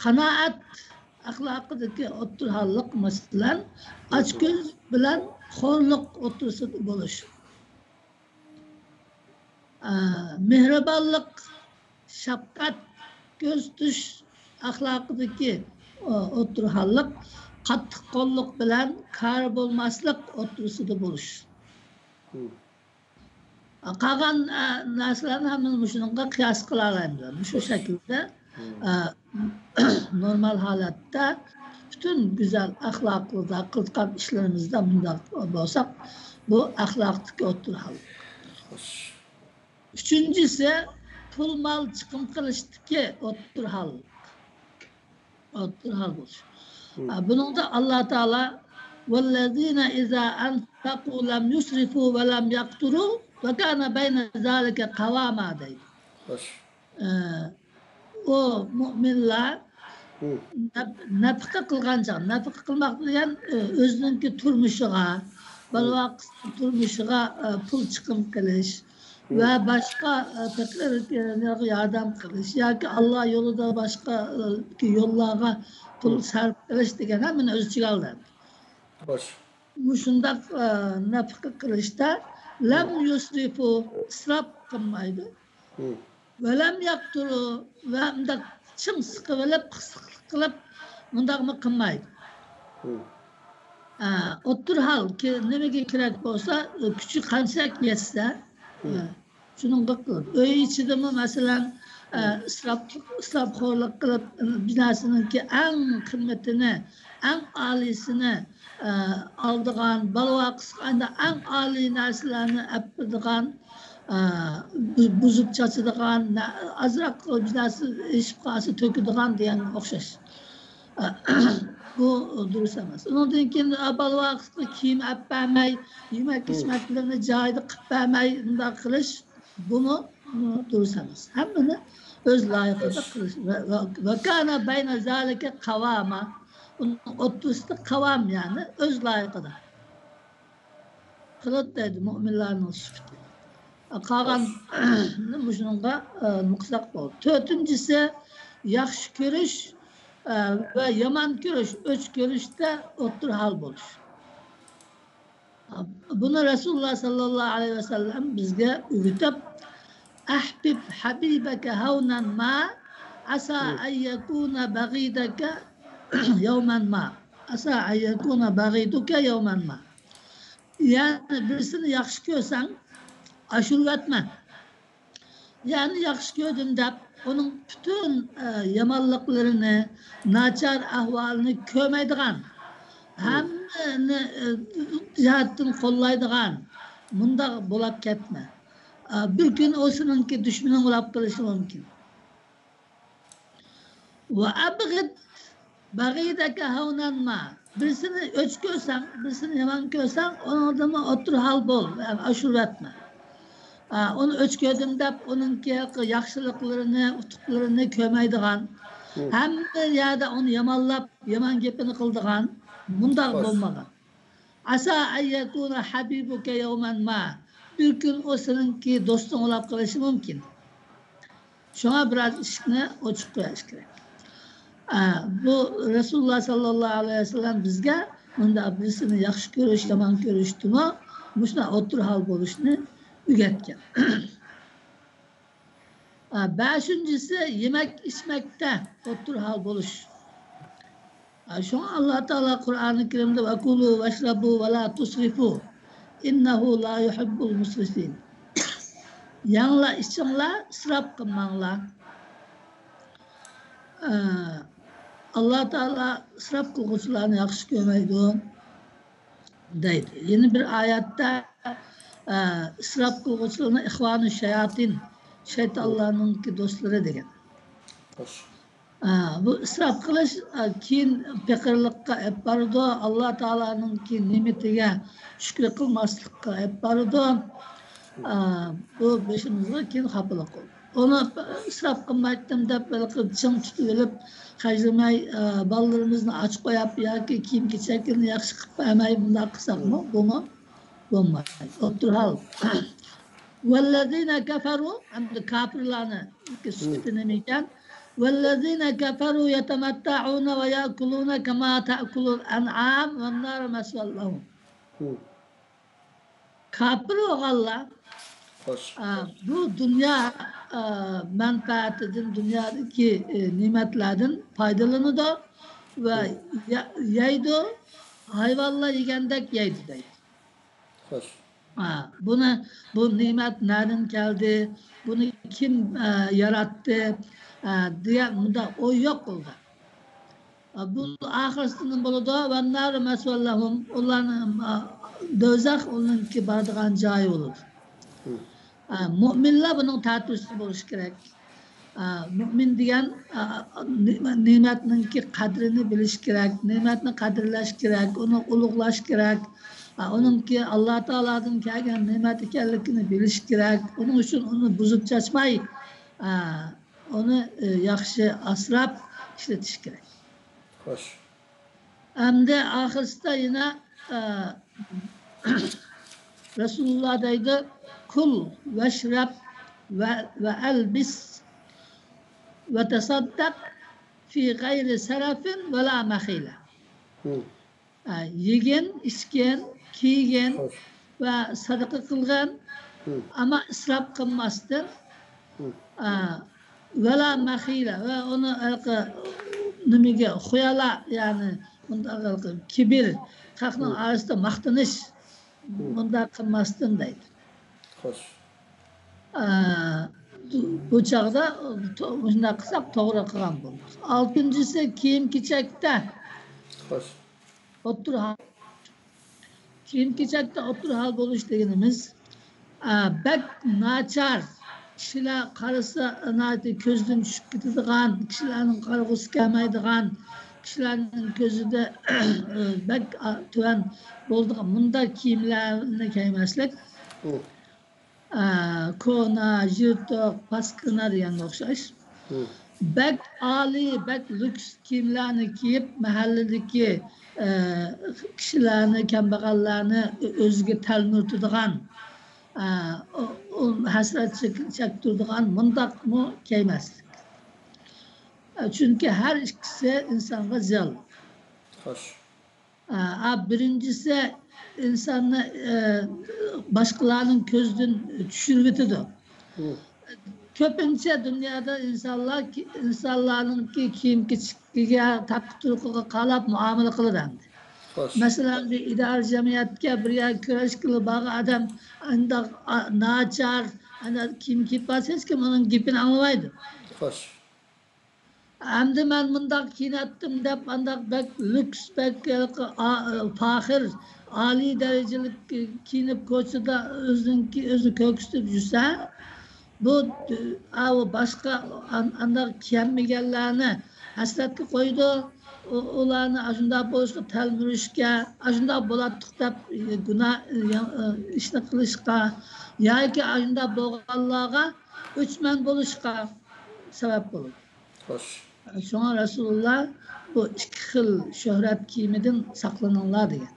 قانائەت ئەخلاقىدىكى ئوتتۇرا ھاللىق، مەسىلەن، ئاچكۆز بىلەن خورلۇق ئوتتۇرىسىدا بولۇش. ئە، مېھرىبانلىق، شەپقەت كۆرسىتىش ئەخلاقىدىكى، ئو-، ئوتتۇرا ھاللىق، قاتتىق قوللۇق بىلەن كارى بولماسلىق ئوتتۇرىسىدا بولۇش. قالغان، ئە، نەرسىلەرنى ھەممىنى مۇشۇنىڭغا قىياس قىلالايمىز. مۇشۇ شەكىلدە، ئە، نورمال ھالەتتە پۈتۈن گۈزەل ئەخلاقلىدا قىلىدىغان ئىشلىرىمىزدا مۇنداق بولساق، بۇ ئەخلاقتىكى ئوتتۇرا ھال. ئۈچىنچىسى، پۇل مال چىقىم قىلىشتىكى ئوتتۇرا ھال. ئوتتۇرا ھال بولۇش. ئە، بۇنىڭدا ئاللا تائالا، «والذين إذا أنفقوا لم يسرفوا ولم يقتروا وكان بين ذلك قواما» دەيدۇ. ئە، ئۇ مۇئمىنلار نەپ-، نەپىقە قىلغان چاغ، نەپىقە قىلماق دېگەن، ئە، ئۆزىنىڭكى تۇرمۇشىغا، بالا-ۋاقىسىنىڭ تۇرمۇشىغا، ئە، پۇل چىقىم قىلىش ۋە باشقا، ئە، پېقىر، ئە، ياردەم قىلىش ياكى ئاللا يولىدا باشقا، ئە، يوللارغا پۇل سەرپ قىلىش دېگەن ھەممىنى ئۆز ئىچىگە ئالىدۇ. مۇشۇنداق، ئە، نەپىقە قىلىشتا لەم يۇسرىفۇ، ئىسراپ قىلمايدۇ. ۋەلەم يەقتۇرۇ، ۋە مۇنداق چىڭ سىقىۋېلىپ، قىسىقلىق قىلىپ، مۇنداقمۇ قىلمايدۇ. ئە، ئوتتۇرا ھال كى-، نېمىگە كېرەك بولسا، كۈچى قانچىلىك يەتسە، ئە، شۇنىڭغا قىلىپ. ئۆي ئىچىدىمۇ، مەسىلەن، ئە، ئىسراپ، ئىسراپخورلۇق قىلىپ، بىر نەرسىنىڭكى ئەڭ قىممىتىنى، ئەڭ ئالىيسىنى، ئە، ئالىدىغان، بالا-ۋاقىسىغا ئەڭ ئالىي نەرسىلەرنى ئەپ بېرىدىغان، ئە، بۇ-، بۇزۇپ چاچىدىغان، نە-، ئازراق بىر نەرسە ئېشىپ قالسا تۆكىدىغان دېگەنگە ئوخشاش. ئە، بۇ دۇرۇس ئەمەس. ئۇنىڭدىن كېيىن، ئە، بالا-ۋاقىسىغا كىيىم ئەپ بەرمەي، يېمەك-ئىچمەكلىرىنى جايىدا قىلىپ بەرمەي، مۇنداق قىلىش، بۇمۇ، بۇمۇ دۇرۇس ئەمەس. ھەممىنى ئۆز لايىقىدا قىلىش. ۋە، ۋە، ۋەكانە بەينە زالىكە قاۋاما. ئۇنىڭ ئوتتۇرىسىدا قاۋام، يەنى ئۆز لايىقىدا قىلىدۇ دەيدۇ مۇئمىنلارنىڭ سۈپىتى. قالغاننى مۇشۇنىڭغا، ئە، نۇقساق بولدى. تۆتىنچىسى، ياخشى كۆرۈش، ئە، ۋە يامان كۆرۈش، ئۆچ كۆرۈشتە ئوتتۇرا ھال بولۇش. بۇنى رەسۇلۇللا ساللاللاھۇ ئەلەيھى ۋەسەللەم بىزگە ئۆگىتىپ، «ئەھبىب ھەبىبەكە ھەۋنەن ما، ئەسا ئەن يەكۇنە بەغىدەكە يەۋمەن ما، ئەسا ئەن يەكۇنە بەغىدۇكە يەۋمەن ما.» يەنى بىرسىنى ياخشى كۆرسەڭ، ئاشۇرۇۋەتمە. يەنى ياخشى كۆردۈم دەپ، ئۇنىڭ پۈتۈن، ئە، يامانلىقلىرىنى، ناچار ئەھۋالىنى كۆرمەيدىغان، ھەممىنى، ئە، جەھەتتىن قوللايدىغان، مۇنداق بولاپ كەتمە. ئا، بىر كۈن ئۇ سېنىڭكى دۈشمىنىڭ بولاپ قېلىشى مۇمكىن. وأبغض بغيضك هونا ما. بىرسىنى ئۆچ كۆرسەڭ، بىرسىنى يامان كۆرسەڭ، ئۇنىڭدىنمۇ ئوتتۇرا ھال بول، يەنى ئاشۇرۇۋەتمە. ئا، ئۇنى ئۆچ كۆردۈم دەپ، ئۇنىڭكى ياخشىلىقلىرىنى، ئۇتۇقلىرىنى كۆرمەيدىغان، ھەممە يەردە ئۇنى يامانلاپ، يامان گېپىنى قىلىدىغان، مۇنداق بولمىغىن. عسى أن يكون حبيبك يوما ما. بىر كۈن ئۇ سېنىڭكى دوستۇڭ بولاپ قېلىشى مۇمكىن. شۇڭا بىراز ئىشىكنى ئوچۇق قويۇش كېرەك. ئا، بۇ رەسۇلۇللا ساللاللاھۇ ئەلەيھى ۋەسەللەم بىزگە مۇنداق بىرسىنى ياخشى كۆرۈش، يامان كۆرۈشتىمۇ مۇشۇنداق ئوتتۇرا ھال بولۇشنى ئۆگەتكەن. ئا، بەشىنچىسى، يېمەك ئىچمەكتە ئوتتۇرا ھال بولۇش. ئا، شۇڭا ئاللا تائالا قۇرئانى كەرىمدە، وكلوا واشربوا ولا تسرفوا إنه لا يحب المسرفين. يەڭلار، ئىچىڭلار، ئىسراپ قىلماڭلار. ئا، ئاللا تائالا ئىسراپ قىلغۇچىلارنى ياخشى كۆرمەيدۇ. دەيدۇ. يەنە بىر ئايەتتە، ئە، ئىسراپ قىلغۇچىلارنى ئىخۋانۇ شاياتىن، شەيتانلارنىڭكى دوستلىرى دېگەن. خوش. ئە، بۇ ئىسراپ قىلىش، ئە، كېيىن پېقىرلىققا ئەپ بارىدۇ، ئاللا تائالانىڭكى نېمىتىگە شۈكرى قىلماسلىققا ئەپ بارىدۇ. ئە، بۇ بېشىمىزغا كېيىن خاپىلىق بولىدۇ. ئۇنى ئىسراپ قىلمايتتىم دەپ، بىر قىلىپ چىڭ تۇتۇۋېلىپ، خەجلىمەي، ئە، بالىلىرىمىزنى ئاچ قويۇپ ياكى كىيىم-كېچەكلىرىنى ياخشى قىلىپ بەرمەي، بۇنداق قىلساقمۇ، بۇمۇ بولمايدۇ. ئوتتۇرا ھال. والذين كفروا، ئەمدى كاپىرلارنى سۈپىتى نېمە ئىكەن؟ والذين كفروا يتمتعون ويأكلون كما تأكل الأنعام والنار مثوى لهم. كاپىر بولغانلار، خوش. ئا، بۇ دۇنيا، ئا، مەنپەئەتىدىن، دۇنيادىكى، ئى، نېمەتلەردىن پايدىلىنىدۇ ۋە يە-، يەيدۇ، ھايۋانلار يېگەندەك يەيدۇ دەيدۇ. خوش. ئا، بۇنى، بۇ نېمەت نەدىن كەلدى، بۇنى كىم، ئا، ياراتتى، ئا، دېگەن مۇنداق ئوي يوق بۇندا. بۇ ئاخىرسىدا نېمە بولىدۇ؟ والنار مثوى لهم. ئۇلارنىڭ، ئا، دوزاخ ئۇلارنىڭكى بارىدىغان جايى بولىدۇ. ئا، مۆمىنلەر بۇنىڭ تەتۈرىسى بولۇشى كېرەك. ئا، مۆمىن دېگەن، ئا، نېمە-، نېمەتنىڭكى قەدرىنى بىلىشى كېرەك، نېمەتنى قەدىرلەش كېرەك، ئۇنى ئۇلۇغلاش كېرەك. ئا، ئۇنىڭكى ئاللا تائالادىن كەلگەن نېمەت ئىكەنلىكىنى بىلىشى كېرەك. ئۇنىڭ ئۈچۈن ئۇنى بۇزۇپ چاچماي، ئا، ئۇنى، ئە، ياخشى ئاسراپ ئىشلىتىش كېرەك. خوش. ئەمدى ئاخىرسىدا يەنە، ئە، رەسۇلۇللا دەيدۇ، كل واشرب و، وألبس وتصدق في غير سرف ولا مخيلة. ئە، يېگىن، ئىچكىن، كىيگىن ۋە سەدىقە قىلغىن، ئەمما ئىسراپ قىلماستىن، ئە، ۋەلا مەخىلە، ۋە ئۇنى ھېلىقى نېمىگە، خۇيالا، يەنى مۇنداق ھېلىقى كىبىر، خەقنىڭ ئارىسىدا ماختىنىش، مۇنداق قىلماستىن دەيدۇ. خوش. ئە، بۇ چاغدا تو-، مۇشۇنداق قىلساق توغرا قىلغان بولىمىز. ئالتىنچىسى، كىيىم-كېچەكتە. خوش. ئوتتۇرا ھال. كىيىم-كېچەكتە ئوتتۇرا ھال بولۇش دېگىنىمىز، ئا، بەك ناچار، كىشىلەر قارىسا ناھايىتى كۆزدىن چۈشۈپ كېتىدىغان، كىشىلەرنىڭ قارىغۇسى كەلمەيدىغان، كىشىلەرنىڭ كۆزىدە بەك، ئا، تۆۋەن بولىدىغان مۇنداق كىيىملەرنى كىيمەسلىك. ئە، كونا، يىرتىق، پاسكىنا دېگەنگە ئوخشاش. بەك ئالىي، بەك لۈكس كىيىملەرنى كىيىپ، مەھەللىدىكى، ئە، كىشىلەرنى، كەمبەغەللەرنى ئۆ-، ئۆزىگە تەلمۈرتىدىغان، ئە، ئۇ، ئۇ ھەسرەت چېك-، چەكتۈرىدىغان مۇنداقمۇ كىيمەسلىك. ئە، چۈنكى ھەر ئىككىسى ئىنسانغا زىيانلىق. خوش. ئا، بىرىنچىسى، ئىنساننى، ئە، باشقىلارنىڭ كۆزىدىن چۈشۈرۈۋېتىدۇ. كۆپىنچە دۇنيادا ئىنسانلار كى-، ئىنسانلارنىڭكى كىيىم-كېچىكىگە، تاققا-تۇرقىغا قاراپ مۇئامىلە قىلىدۇ ئەمدى. خوش. مەسىلەن، بىر ئىدارە جەمئىيەتكە بىر يەرگە كۆرۈشكىلى بارغان ئادەم ئانداق، ئا، ناچار، ئانداق كىيىم كىيىپ بارسا، ھېچكىم ئۇنىڭ گېپىنى ئاڭلىمايدۇ. خوش. ئەمدى مەن مۇنداق كىيىنەتتىم دەپ، ئانداق بەك لۈكس، بەك ھېلىقى ئا-، پاخىر، ئالىي دەرىجىلىك كىيىنىپ كوچىدا ئۆزىنىڭكى، ئۆزىنى كۆرسىتىپ يۈرسە، بۇ، ئاۋۇ باشقا ئان-، ئانداق كىيەلمىگەنلەرنى ھەسرەتكە قويىدۇ. ئۇ-، ئۇلارنى ئاشۇنداق بولۇشقا تەلمۈرۈشكە، ئاشۇنداق بولاتتۇق دەپ گۇناھ، ئىشنى قىلىشقا ياكى ئاشۇنداق بولغانلارغا ئۆچمەن بولۇشقا سەۋەب بولىدۇ. خوش. شۇڭا رەسۇلۇللا بۇ ئىككى خىل شۆھرەت كىيىمىدىن ساقلىنىڭلار دېگەن.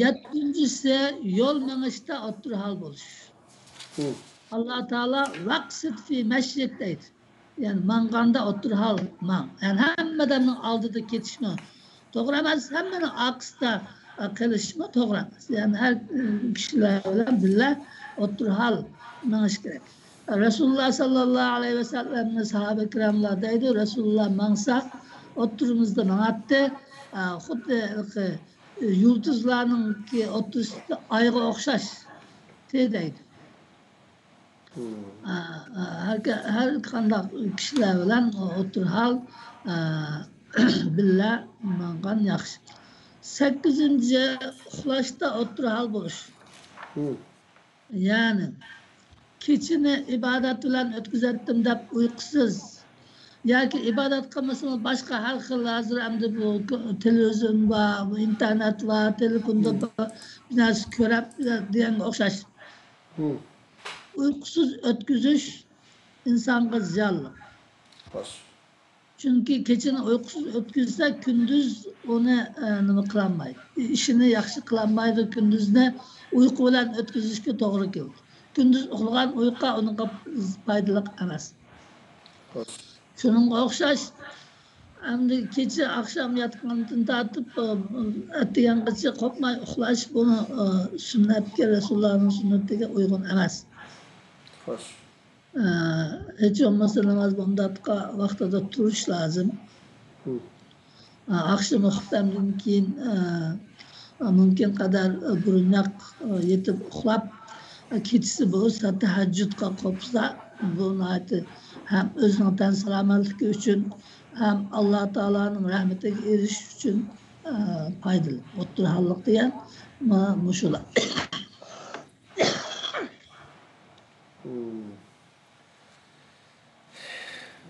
يەتتىنچىسى، يول مېڭىشتا ئوتتۇرا ھال بولۇش. ئاللا تائالا ۋەقسىد فى مەشيىك دەيدۇ. يەنى ماڭغاندا ئوتتۇرا ھال ماڭ. يەنى ھەممە ئادەمنىڭ ئالدىدا كېتىشمۇ توغرا ئەمەس، ھەممىنىڭ ئارقىسىدا قېلىشمۇ توغرا ئەمەس. يەنى ھەر كىشىلەر بىلەن بىللە ئوتتۇرا ھال مېڭىش كېرەك. رەسۇلۇللا ساللاللاھۇ ئەلەيھى ۋەسەللەمنى ساھابە كىراملار دەيدۇ، رەسۇلۇللا ماڭسا ئوتتۇرىمىزدا ماڭاتتى. ئا، خۇددى ھېلىقى يۇلتۇزلارنىڭكى ئوتتۇرىسىدا ئايغا ئوخشاش دەيدۇ. ئا، ئا، ھەر، ھەر قانداق كىشىلەر بىلەن ئوتتۇرا ھال، ئا، بىللە ماڭغان ياخشى. سەككىزىنچى، ئۇخلاشتا ئوتتۇرا ھال بولۇش. يەنى، كېچىنى ئىبادەت بىلەن ئۆتكۈزەتتىم دەپ ئۇيقۇسىز ياكى ئىبادەت قىلمىسىمۇ باشقا ھەر خىل، ھازىر ئەمدى بۇ تېلېۋىزىيون بار، بۇ ئىنتېرنېت بار، تېلېفوندا بار، بىر نەرسە كۆرەپ دېگەنگە ئوخشاش. ئۇيقۇسىز ئۆتكۈزۈش ئىنسانغا زىيانلىق. چۈنكى كېچىنى ئۇيقۇسىز ئۆتكۈزسە، كۈندۈز ئۇنى، ئە، نېمە قىلالمايدۇ. ئىشىنى ياخشى قىلالمايدۇ. كۈندۈزنى ئۇيقۇ بىلەن ئۆتكۈزۈشكە توغرا كېلىدۇ. كۈندۈز ئۇخلىغان ئۇيقۇ ئۇنىڭغا پايدىلىق ئەمەس. شۇنىڭغا ئوخشاش، ئەمدى كېچە ئاخشام ياتقاندىن تارتىپ، ئە، ئەتىگەنگىچە قوپماي ئۇخلاش، بۇمۇ، ئە، سۈننەتكە، رەسۇلۇللانىڭ سۈننىتىگە ئۇيغۇن ئەمەس. ئە، ھېچ بولمىسا ناماز بامداتقا ۋاقتىدا تۇرۇش لازىم. ئە، ئاخشىمى خۇپتەمدىن كېيىن، ئە، مۇمكىن قەدەر، ئە، بۇرۇنراق، ئە، يېتىپ ئۇخلاپ، ئە، كېچىسى بولسا تەھەججۇدقا قوپسا، بۇ ناھايىتى ھەم ئۆزىنىڭ تەن سالامەتلىكى ئۈچۈن، ھەم ئاللا تائالانىڭ رەھمىتىگە ئېرىشىش ئۈچۈن، ئە، پايدىلىق. ئوتتۇرا ھاللىق دېگەن مانا مۇشۇلار.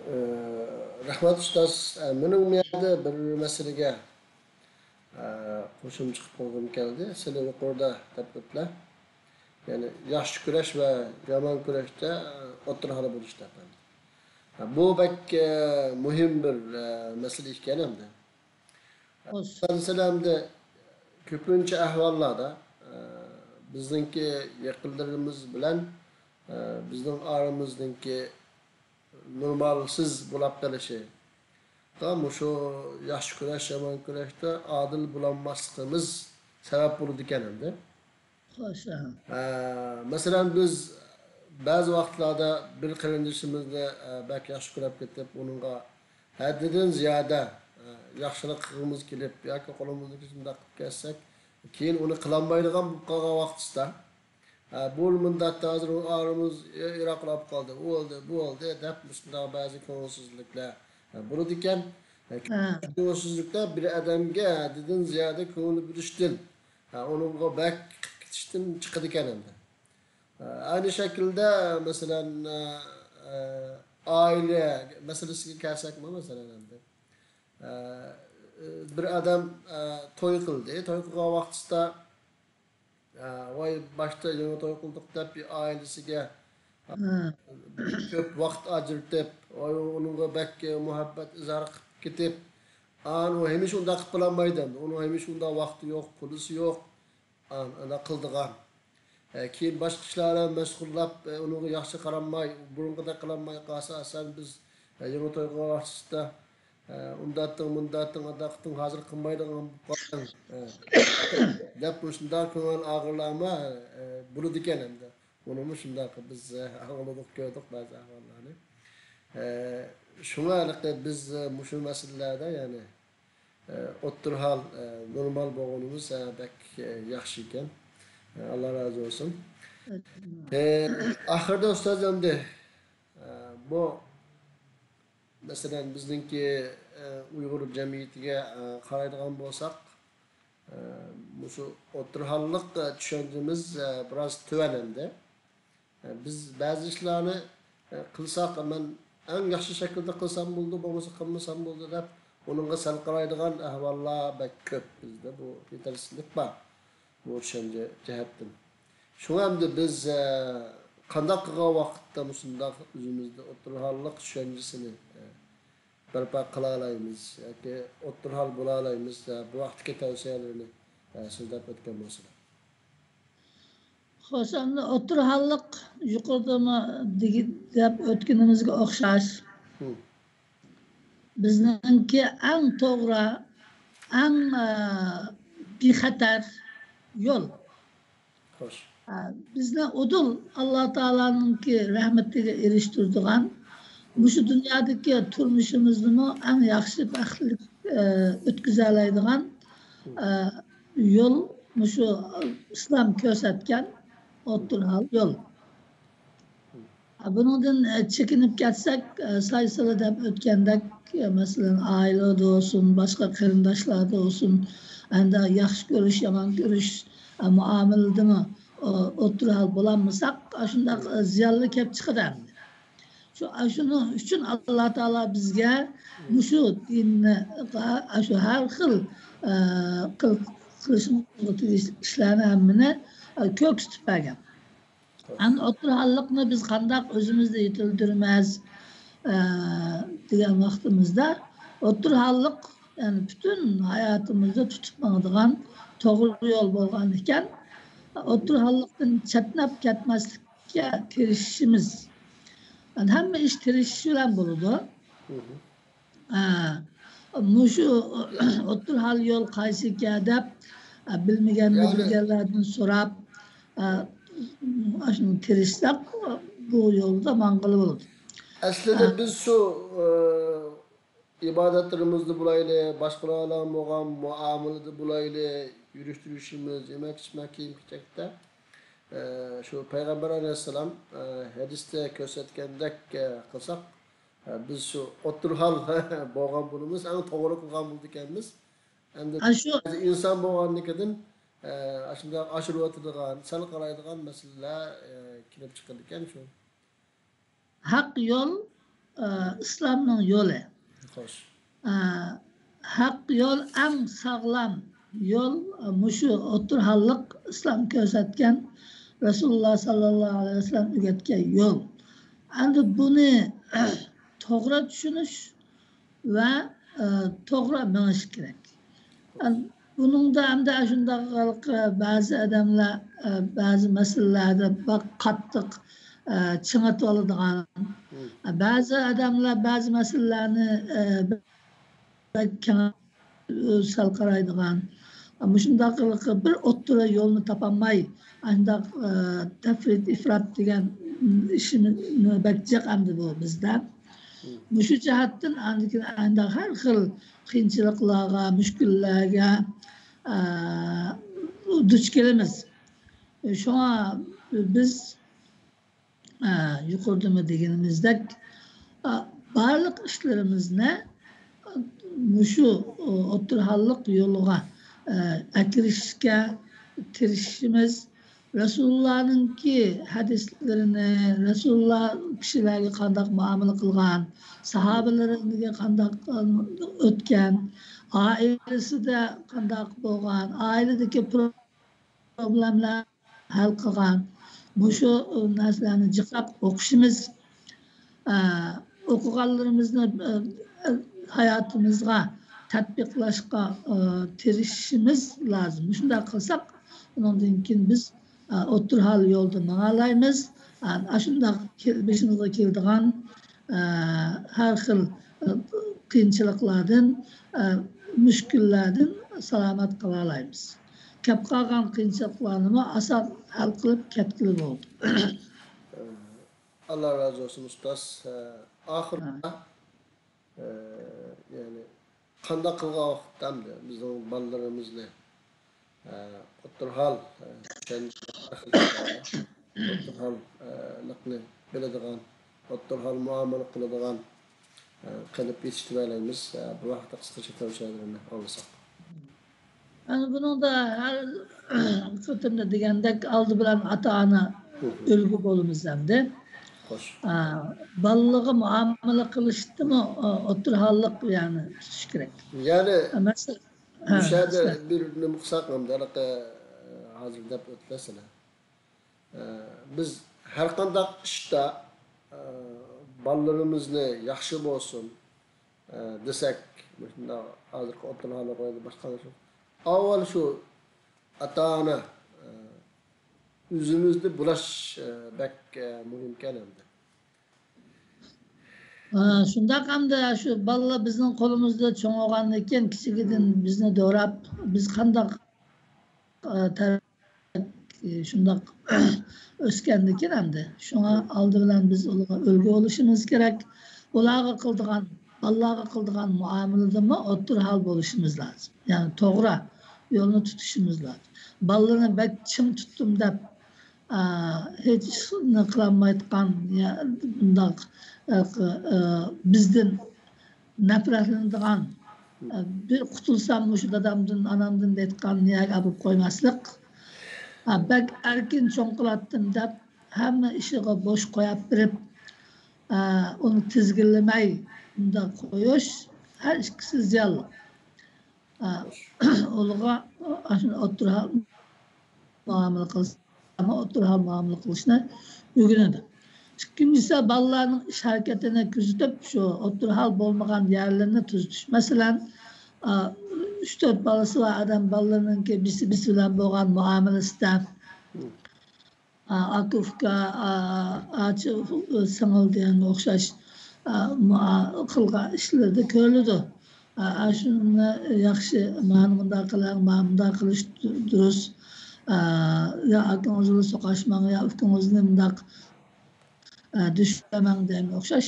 ئە، رەھمەت ئۇستاز. ئە، مېنىڭ بۇ يەردە بىر مەسىلىگە، ئە، قوشۇمچە قىلىپ قويغۇم كەلدى. سىلەر يۇقىرىدا دەپ ئۆتتىلەر. يەنى ياخشى كۈرەش ۋە يامان كۈرەشتە، ئە، ئوتتۇرا ھالدا بولۇش دەپ. ھە، بۇ بەك، ئە، مۇھىم بىر، ئە، مەسىلە ئىكەن ئەمدى. مەسىلەن، ئەمدى كۆپىنچە ئەھۋاللاردا، ئە، بىزنىڭكى يېقىنلىرىمىز بىلەن، ئە، بىزنىڭ ئارىمىزنىڭكى نورمالسىز بولاپ قېلىشى، مۇشۇ ياخشى كۈرەش، يامان كۈرەشتە ئادىل بولالماسلىقىمىز سەۋەب بولىدىكەن ئەمدى. خوش، ئاھا. ئە، مەسىلەن، بىز بەزى ۋاقىتلاردا بىر قېرىندىشىمىزنى، ئە، بەك ياخشى كۆرۈپ كېتىپ، ئۇنىڭغا ھەددىدىن زىيادە، ئە، ياخشىلىق قىلغۇمىز كېلىپ ياكى قولىمىزدىن كېلىپ شۇنداق قىلىپ كەتسەك، كېيىن ئۇنى قىلالمايدىغان بولۇپ قالغان ۋاقتىسىدا، ئە، بۇ مۇنداق ھازىر ئۇ ئارىمىز يىراقلاپ قالدى، ئۇ ئۆلدى، بۇ ئۆلدى دەپ مۇشۇنداق بەزى كۆڭۈلسىزلىكلەر، ئە، بولىدىكەن. ئە، ھە. كۆڭۈلسىزلىكلەر بىر ئادەمگە ھەددىدىن زىيادە كۆڭۈل بۆلۈشتىن، ھە، ئۇنىڭغا بەك قىپ كېتىشتىن چىقىدىكەن ئەمدى. ھە، ئەينى شەكىلدە، مەسىلەن، ئە، ئە، ئائىلە مەسىلىسىگە كەلسەكمۇ، مەسىلەن، ئەمدى، ئە، بىر ئادەم، ئە، توي قىلدى. توي قىلغان ۋاقتىسىدا، ئە، ۋاي، باشتا يېڭى توي قىلدۇق دەپ، ئائىلىسىگە كۆپ ۋاقىت ئاجرىتىپ، ئۇنىڭغا بەك مۇھەببەت ئىزھار قىلىپ كېتىپ، ئانى ئۇ ھەمىشە ئۇنداق قىلىپ بولالمايدۇ. ئۇنىڭ ھەمىشە ئۇنداق ۋاقتى يوق، پۇلىسى يوق. ئانداق قىلىدىغان. ئە، كېيىن باشقا ئىشلار بىلەن مەشغۇللاپ، ئە، ئۇنىڭغا ياخشى قارانماي، بۇرۇنقىدەك قىلالماي قالسا، ئەسلەن بىز، ئە، يېڭى توي قىلغان ۋاقتىسىدا، ئە، ئۇنداتتىڭ، مۇنداتتىڭ، ئانداق قىلدىڭ، ھازىر قىلمايدىغان بولۇپ قالدىڭ، ئە، دەپ مۇشۇنداق كۆڭۈل ئاغرىلارمۇ، ئە، بولىدىكەن ئەمدى. ئۇنىمۇ شۇنداق بىز، ئە، ئاڭلىدۇق، كۆردۇق بەزى ئەھۋاللارنى. ئە، شۇڭا ھېلىقى بىز، ئە، مۇشۇ مەسىلىلەردە، يەنى، ئە، ئوتتۇرا ھال، ئە، نورمال بولغىنىمىز، ئە، بەك، ئە، ياخشى ئىكەن. ئە، ئاللا رازى بولسۇن. ئە، ئاخىرىدا ئۇستاز ئەمدى، ئە، بۇ مەسىلەن، بىزنىڭكى، ئە، ئۇيغۇر جەمئىيىتىگە، ئە، قارايدىغان بولساق، ئە، مۇشۇ ئوتتۇرا ھاللىق، ئە، چۈشەنچىمىز، ئە، بىراز تۆۋەن ئەمدى. ئە، بىز بەزى ئىشلارنى، ئە، قىلساق، مەن ئەڭ ياخشى شەكىلدە قىلسام بولىدۇ، بولمىسا قىلمىسام بولىدۇ دەپ، ئۇنىڭغا سەل قارايدىغان ئەھۋاللار بەك كۆپ بىزدە. بۇ يېتەرسىزلىك بار، بۇ چۈشەنچە جەھەتتىن. شۇڭا ئەمدى بىز، ئە، قانداق قىلغان ۋاقىتتا مۇشۇنداق ئۆزىمىزدە ئوتتۇرا ھاللىق چۈشەنچىسىنى، ئە، بەرپا قىلالايمىز ياكى ئوتتۇرا ھال بولالايمىز، ئە، بۇ ھەقتىكى تەۋسىيەلىرىنى، ئە، سۆزلەپ ئۆتكەن بولسىلا. خوش، ئەمدى ئوتتۇرا ھاللىق يۇقىرىدىمۇ دېگى-، دەپ ئۆتكىنىمىزگە ئوخشاش. ھم. بىزنىڭكى ئەڭ توغرا، ئەڭ، ئە، بىخەتەر يول. خوش. ئە، بىزنى ئۇدۇل ئاللا تائالانىڭكى رەھمىتىگە ئېرىشتۈرىدىغان، مۇشۇ دۇنيادىكى تۇرمۇشىمىزنىمۇ ئەڭ ياخشى، بەختلىك، ئە، ئۆتكۈزەلەيدىغان، ئە، يول مۇشۇ ئىسلام كۆرسەتكەن ئوتتۇرا ھال يول. بۇنىڭدىن، ئە، چېكىنىپ كەتسەك، ئە، سايسىلا دەپ ئۆتكەندەك، ئە، مەسىلەن، ئائىلىدە بولسۇن، باشقا قېرىنداشلاردا بولسۇن، ئەمدى ياخشى كۆرۈش، يامان كۆرۈش، ئە، مۇئامىلىدىمۇ، ئو-، ئوتتۇرا ھال بولالمىساق، ئاشۇنداق، ئە، زىيانلار كەپ چىقىدۇ ئەمدى. شۇ، ئاشۇنىڭ ئۈچۈن ئاللا تائالا بىزگە مۇشۇ دىننى، ئاشۇ ھەر خىل، ئە، قىل-، قىلىشىمىزغا تېگىشلىك ئىشلارنى ھەممىنى، ئە، كۆرسىتىپ بەرگەن. ئەمدى ئوتتۇرا ھاللىقنى بىز قانداق ئۆزىمىزدە يېتىلدۈرىمىز، ئە، دېگەن ۋاقتىمىزدا، ئوتتۇرا ھاللىق، يەنى پۈتۈن ھاياتىمىزدا تۇتۇپ ماڭىدىغان توغرا يول بولغان ئىكەن، ئوتتۇرا ھاللىقتىن چەتنەپ كەتمەسلىككە تىرىشىشىمىز. يەنى ھەممە ئىش تىرىشىش بىلەن بولىدۇ. ھە، مۇشۇ ئوتتۇرا ھال يول قايسىكەن دەپ، بىلمىگەننى يەنى بىلگەنلەردىن سوراپ، ئاشۇنى تىرىشساق، بۇ يولدا ماڭغىلى بولىدۇ. ئەسلىدە ھە. بىز شۇ، ئە، ئىبادەتلىرىمىزدە بولايلى، باشقىلار بىلەن بولغان مۇئامىلىدە بولايلى، يۈرۈش-تۇرۇشىمىز، يېمەك-ئىچمەك، كىيىم-كېچەكتە، ئە، شۇ پەيغەمبەر ئەلەيھىسسالام، ئە، ھەدىستە كۆرسەتكەندەك، ئە، قىلساق، ھە، بىز شۇ ئوتتۇرا ھال بولغان بولىمىز، ئەڭ توغرا قىلغان بولىدىكەنمىز. ئەمدى ئاشۇ بەزى ئىنسان بولغاندىكىن، ئە، ئاشۇنداق ئاشۇرۇۋېتىدىغان، سەل قارايدىغان مەسىلىلەر، ئە، كېلىپ چىقىدىكەن شۇ. ھەق يول، ئە، ئىسلامنىڭ يولى. خوش. ئە، ھەق يول، ئەڭ ساغلام يول، ئە، مۇشۇ ئوتتۇرا ھاللىق ئىسلام كۆرسەتكەن، رەسۇلۇللا ساللاللاھۇ ئەلەيھى ۋەسەللەم ئۆگەتكەن يول. ئەمدى بۇنى توغرا چۈشىنىش ۋە، ئە، توغرا مېڭىش كېرەك. ئەم-، بۇنىڭدا ئەمدى شۇنداق، ئە، بەزى ئادەملەر، ئە، بەزى مەسىلىلەردە بەك قاتتىق، ئە، چىڭىتىۋالىدىغان، مم. ئە، بەزى ئادەملەر بەزى مەسىلىلەرنى، ئە، بەك كەڭ، ئۆزى سەل قارايدىغان، مۇشۇنداق بىر ئوتتۇرا يولنى تاپالماي، ئاشۇنداق، ئە، تەفرىت، ئىفرات دېگەن ئىشىمىز بەك جىق ئەمدى بۇ بىزدە. مم. مۇشۇ جەھەتتىن ئاندىن كېيىن ئاشۇنداق ھەر خىل قىيىنچىلىقلارغا، مۈشكۈللەرگە، ئە، دۇچ كېلىمىز. شۇڭا بىز ئە، يۇقىرىدىمۇ دېگىنىمىزدەك، ئە، بارلىق ئىشلىرىمىزنى مۇشۇ، ئوتتۇرا ھاللىق يولىغا، ئە، ئەكىرىشكە تىرىشىشىمىز، رەسۇلۇللانىڭكى ھەدىسلىرىنى، رەسۇلۇللا كىشىلەرگە قانداق مۇئامىلە قىلغان، ساھابىلىرىگە قانداق، ئە، ئۆتكەن، ئائىلىسىدە قانداق بولغان، ئائىلىدىكى پروبلېمىلەر ھەل قىلغان. مۇشۇ نەرسىلەرنى جىقراق ئوقۇشىمىز، ئە، ئوقۇغانلىرىمىزنى، ئە، ھاياتىمىزغا تەتبىقلاشقا، ئە، تىرىشىشىمىز لازىم. مۇشۇنداق قىلساق، ئۇنىڭدىن كېيىن بىز، ئە، ئوتتۇرا ھال يولدا ماڭالايمىز. ئە، ئاشۇنداق كېل-، بېشىمىزغا كېلىدىغان، ئە، ھەر خىل، ئە، قىيىنچىلىقلاردىن، ئە، مۈشكۈللەردىن سالامەت قالالايمىز. كەپ قالغان قىيىنچىلىقلارنىمۇ ئاسان ھەل قىلىپ كەتكىلى بولىدۇ. ئاللا رازى بولسۇن، ئۇستاز. ئاخىرىدا، يەنى قانداق قىلغان ۋاقىتتا ئەمدى بىزنىڭ بالىلىرىمىزنى، ئوتتۇرا ھال، چۈشەنچە، ئوتتۇرا ھاللىقنى بىلىدىغان، ئوتتۇرا ھال مۇئامىلە قىلىدىغان، قىلىپ يېتىشتۈرەلەيمىز. بۇ ھەقتە قىسقىچە تەۋسىيەلىرىنى ئاڭلىساق. ئەنە بۇنىڭدا ھەر قېتىمدا دېگەندەك، ئالدى بىلەن ئاتا-ئانا ئۈلگە بولىمىز ئەمدى. خوش. ئا، بالىلارغا مۇئامىلە قىلىشتىمۇ، ئا، ئوتتۇرا ھاللىق، يەنى، تۇتۇش كېرەك. يەنى، مەسىلەن، ھە، مۇشۇ يەردە مەسىلەن، بىر نېمە قىلساق، ئەمدى ھېلىقى، ھازىر دەپ ئۆتتى مەسىلە. ئە، بىز ھەر قانداق ئىشتا، ئە، بالىلىرىمىزنى ياخشى بولسۇن، ئە، دېسەك، مۇشۇنداق ھازىرقى ئوتتۇرا ھاللىق باشقا شۇ. ئاۋۋال شۇ ئاتا-ئانا، ئە، ئۆزىمىزنى بۇلاش، ئە، بەك، ئە، مۇھىمكەن ئەمدى. ھە، شۇنداق ئەمدى شۇ بالىلار بىزنىڭ قولىمىزدا چوڭ بولغاندىن كېيىن، كىچىكىدىن بىزنى دوراپ، بىز قانداق، ئە، تەر-، شۇنداق ئۆسكەندىكىن ئەمدى. شۇڭا ئالدى بىلەن بىز ئۇلارغا ئۈلگە بولۇشىمىز كېرەك. ئۇلارغا قىلىدىغان، بالىلارغا قىلىدىغان مۇئامىلىدىمۇ ئوتتۇرا ھال بولۇشىمىز لازىم. يەنى توغرا يولنى تۇتۇشىمىز لازىم. بالىلىرىنى بەك چىڭ تۇتتۇم دەپ، ئا، ھېچ ئىشنى قىلالمايدىغان، يا، بۇنداق، ئا، ئا، بىزدىن نەپرەتلىنىدىغان، ئە، بىر قۇتۇلسام مۇشۇ دادامدىن، ئانامدىن دەيدىغان نىيەگە ئاپىرىپ قويماسلىق. ئە، بەك ئەركىن چوڭ قىلاتتىم دەپ، ھەممە ئىشىغا بوش قويۇپ بېرىپ، ئە، ئۇنى تىزگىنلىمەي، ئۇنداق قويۇش، ھەر ئىككىسى زىيانلىق. ئە، ئۇلىغا ئاشۇ ئوتتۇرا مۇئامىلە قىلسا، ئوتتۇرا ھال مۇئامىلە قىلىشنى ئۆگىنىدۇ. ئىككىنچىسى، بالىلارنىڭ ئىش ھەرىكىتىنى كۆزىتىپ، شۇ ئوتتۇرا ھال بولمىغان يەرلىرىنى تۈزىتىش. مەسىلەن، ئا، ئۈچ تۆت بالىسى بار ئادەم بالىلىرىنىڭكى بىسى بىسى بىلەن بولغان مۇئامىلىسىدە، ئا، ئاكا ئۇكا، ئا، ئاچا سىڭىل دېگەنگە ئوخشاش، ئا، مۇئا-، قىلغان ئىشلىرىدا كۆرۈلىدۇ. ئا، ئا، شۇنى ياخشى، مانا مۇنداق قىلىڭ، مانا مۇنداق قىلىش دۇ-، دۇرۇس. ئا، يا ئاكىڭىز بىلەن سوقۇشماڭ، يا ئۇكىڭىزنى مۇنداق، ئا، دۈشلەمەڭ دېگەنگە ئوخشاش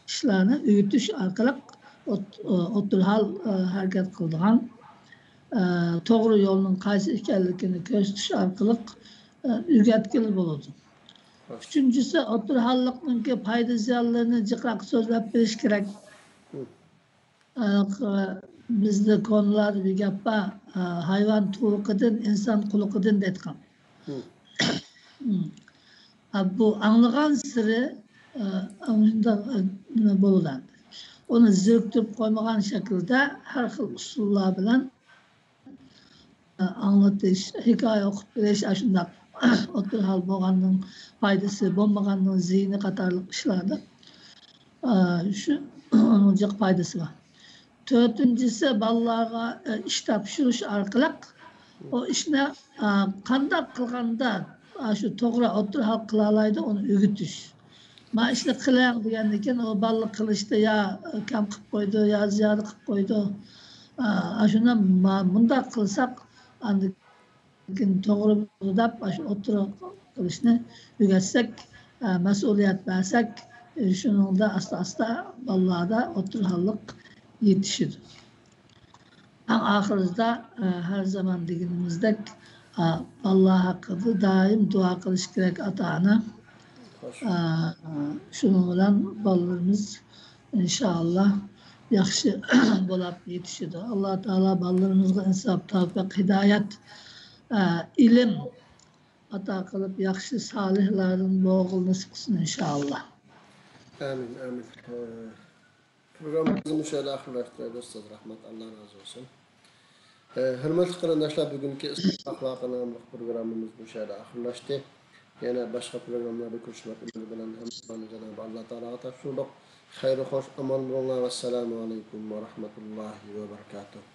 ئىشلارنى ئۆگىتىش ئارقىلىق ئوت-، ئوتتۇرا ھال، ئا، ھەرىكەت قىلىدىغان، ئا، توغرا يولنىڭ قايسى ئىكەنلىكىنى كۆرسىتىش ئارقىلىق، ئا، ئۆگەتكىلى بولىدۇ. ئۈچىنچىسى، ئوتتۇرا ھاللىقنىڭكى پايدا زىيانلىرىنى جىقراق سۆزلەپ بېرىش كېرەك. ئە، بىزدە كونىلاردا بىر گەپ بار، ئە، ھايۋان تۇۋىقىدىن، ئىنسان قۇلىقىدىن دەيدىغان. ئە، بۇ ئاڭلىغانسېرى، ئە، ئانداق، ئە، نېمە بولىدۇ ئەمدى. ئۇنى زېرىكتۈرۈپ قويمىغان شەكىلدە ھەر خىل ئۇسۇللار بىلەن ئاڭلىتىش، ھېكايە ئوقۇپ بېرىش، ئاشۇنداق ئوتتۇرا ھال بولغاننىڭ پايدىسى، بولمىغاننىڭ زىيىنى قاتارلىق ئىشلاردا، ئا، شۇ، ئۇنىڭ جىق پايدىسى بار. تۆتىنچىسى، بالىلارغا، ئە، ئىش تاپشۇرۇش ئارقىلىق ئۇ ئىشنى، ئا، قانداق قىلغاندا، ئا، شۇ توغرا ئوتتۇرا ھال قىلالايدۇ، ئۇنى ئۆگىتىش. ما ئىشنى قىلىڭ دېگەندىن كېيىن، ئۇ بالىلار قىلىشتا يا كەم قىلىپ قويىدۇ، يا زىيادە قىلىپ قويىدۇ. ئا، ئاشۇنى ما-، مۇنداق قىلساق، ئاندىن كېيىن توغرا بولىدۇ دەپ، ئاشۇ ئوتتۇرا قىلىشنى ئۆگەتسەك، ئا، مەسئۇلىيەت بەرسەك، شۇنىڭدا ئاستا-ئاستا بالىلاردا ئوتتۇرا ھاللىق يېتىشىدۇ. ئەڭ ئاخىرىدا، ئە، ھەر زامان دېگىنىمىزدەك، ئە، بالىلار ھەققىدە دائىم دۇئا قىلىش كېرەك ئاتا-ئانا. خوش. ئە، شۇنىڭ بىلەن بالىلىرىمىز ئىنشائاللا ياخشى بولاپ يېتىشىدۇ. ئاللا تائالا بالىلىرىمىزغا ئىنساپ، تەۋپىق، ھىدايەت، ئە، ئىلىم ئاتا قىلىپ، ياخشى سالىھلاردىن بولغىلى نېسىپ قىلسۇن ئىنشائاللا. ئامىن، ئامىن. ئە، پروگراممىمىزنى مۇشۇ يەردە ئاخىرلاشتۇرايلى، ئۇستاز رەھمەت، ئاللا رازى بولسۇن. ئە، ھۆرمەتلىك قېرىنداشلار، بۈگۈنكى ئىسلام ئەخلاقى ناملىق پروگراممىمىز مۇشۇ يەردە ئاخىرلاشتى. يەنە باشقا پروگراممىلاردا كۆرۈشمەك ئۈمىدى بىلەن ھەممىڭلارنى جانابى ئاللا تائالاغا تاپشۇردۇق. خەير خوش، ئامان بولۇڭلار. ۋەسسالامۇ ئەلەيكۇم ۋە رەھمەتۇللاھى ۋە بەرىكاتۇھ.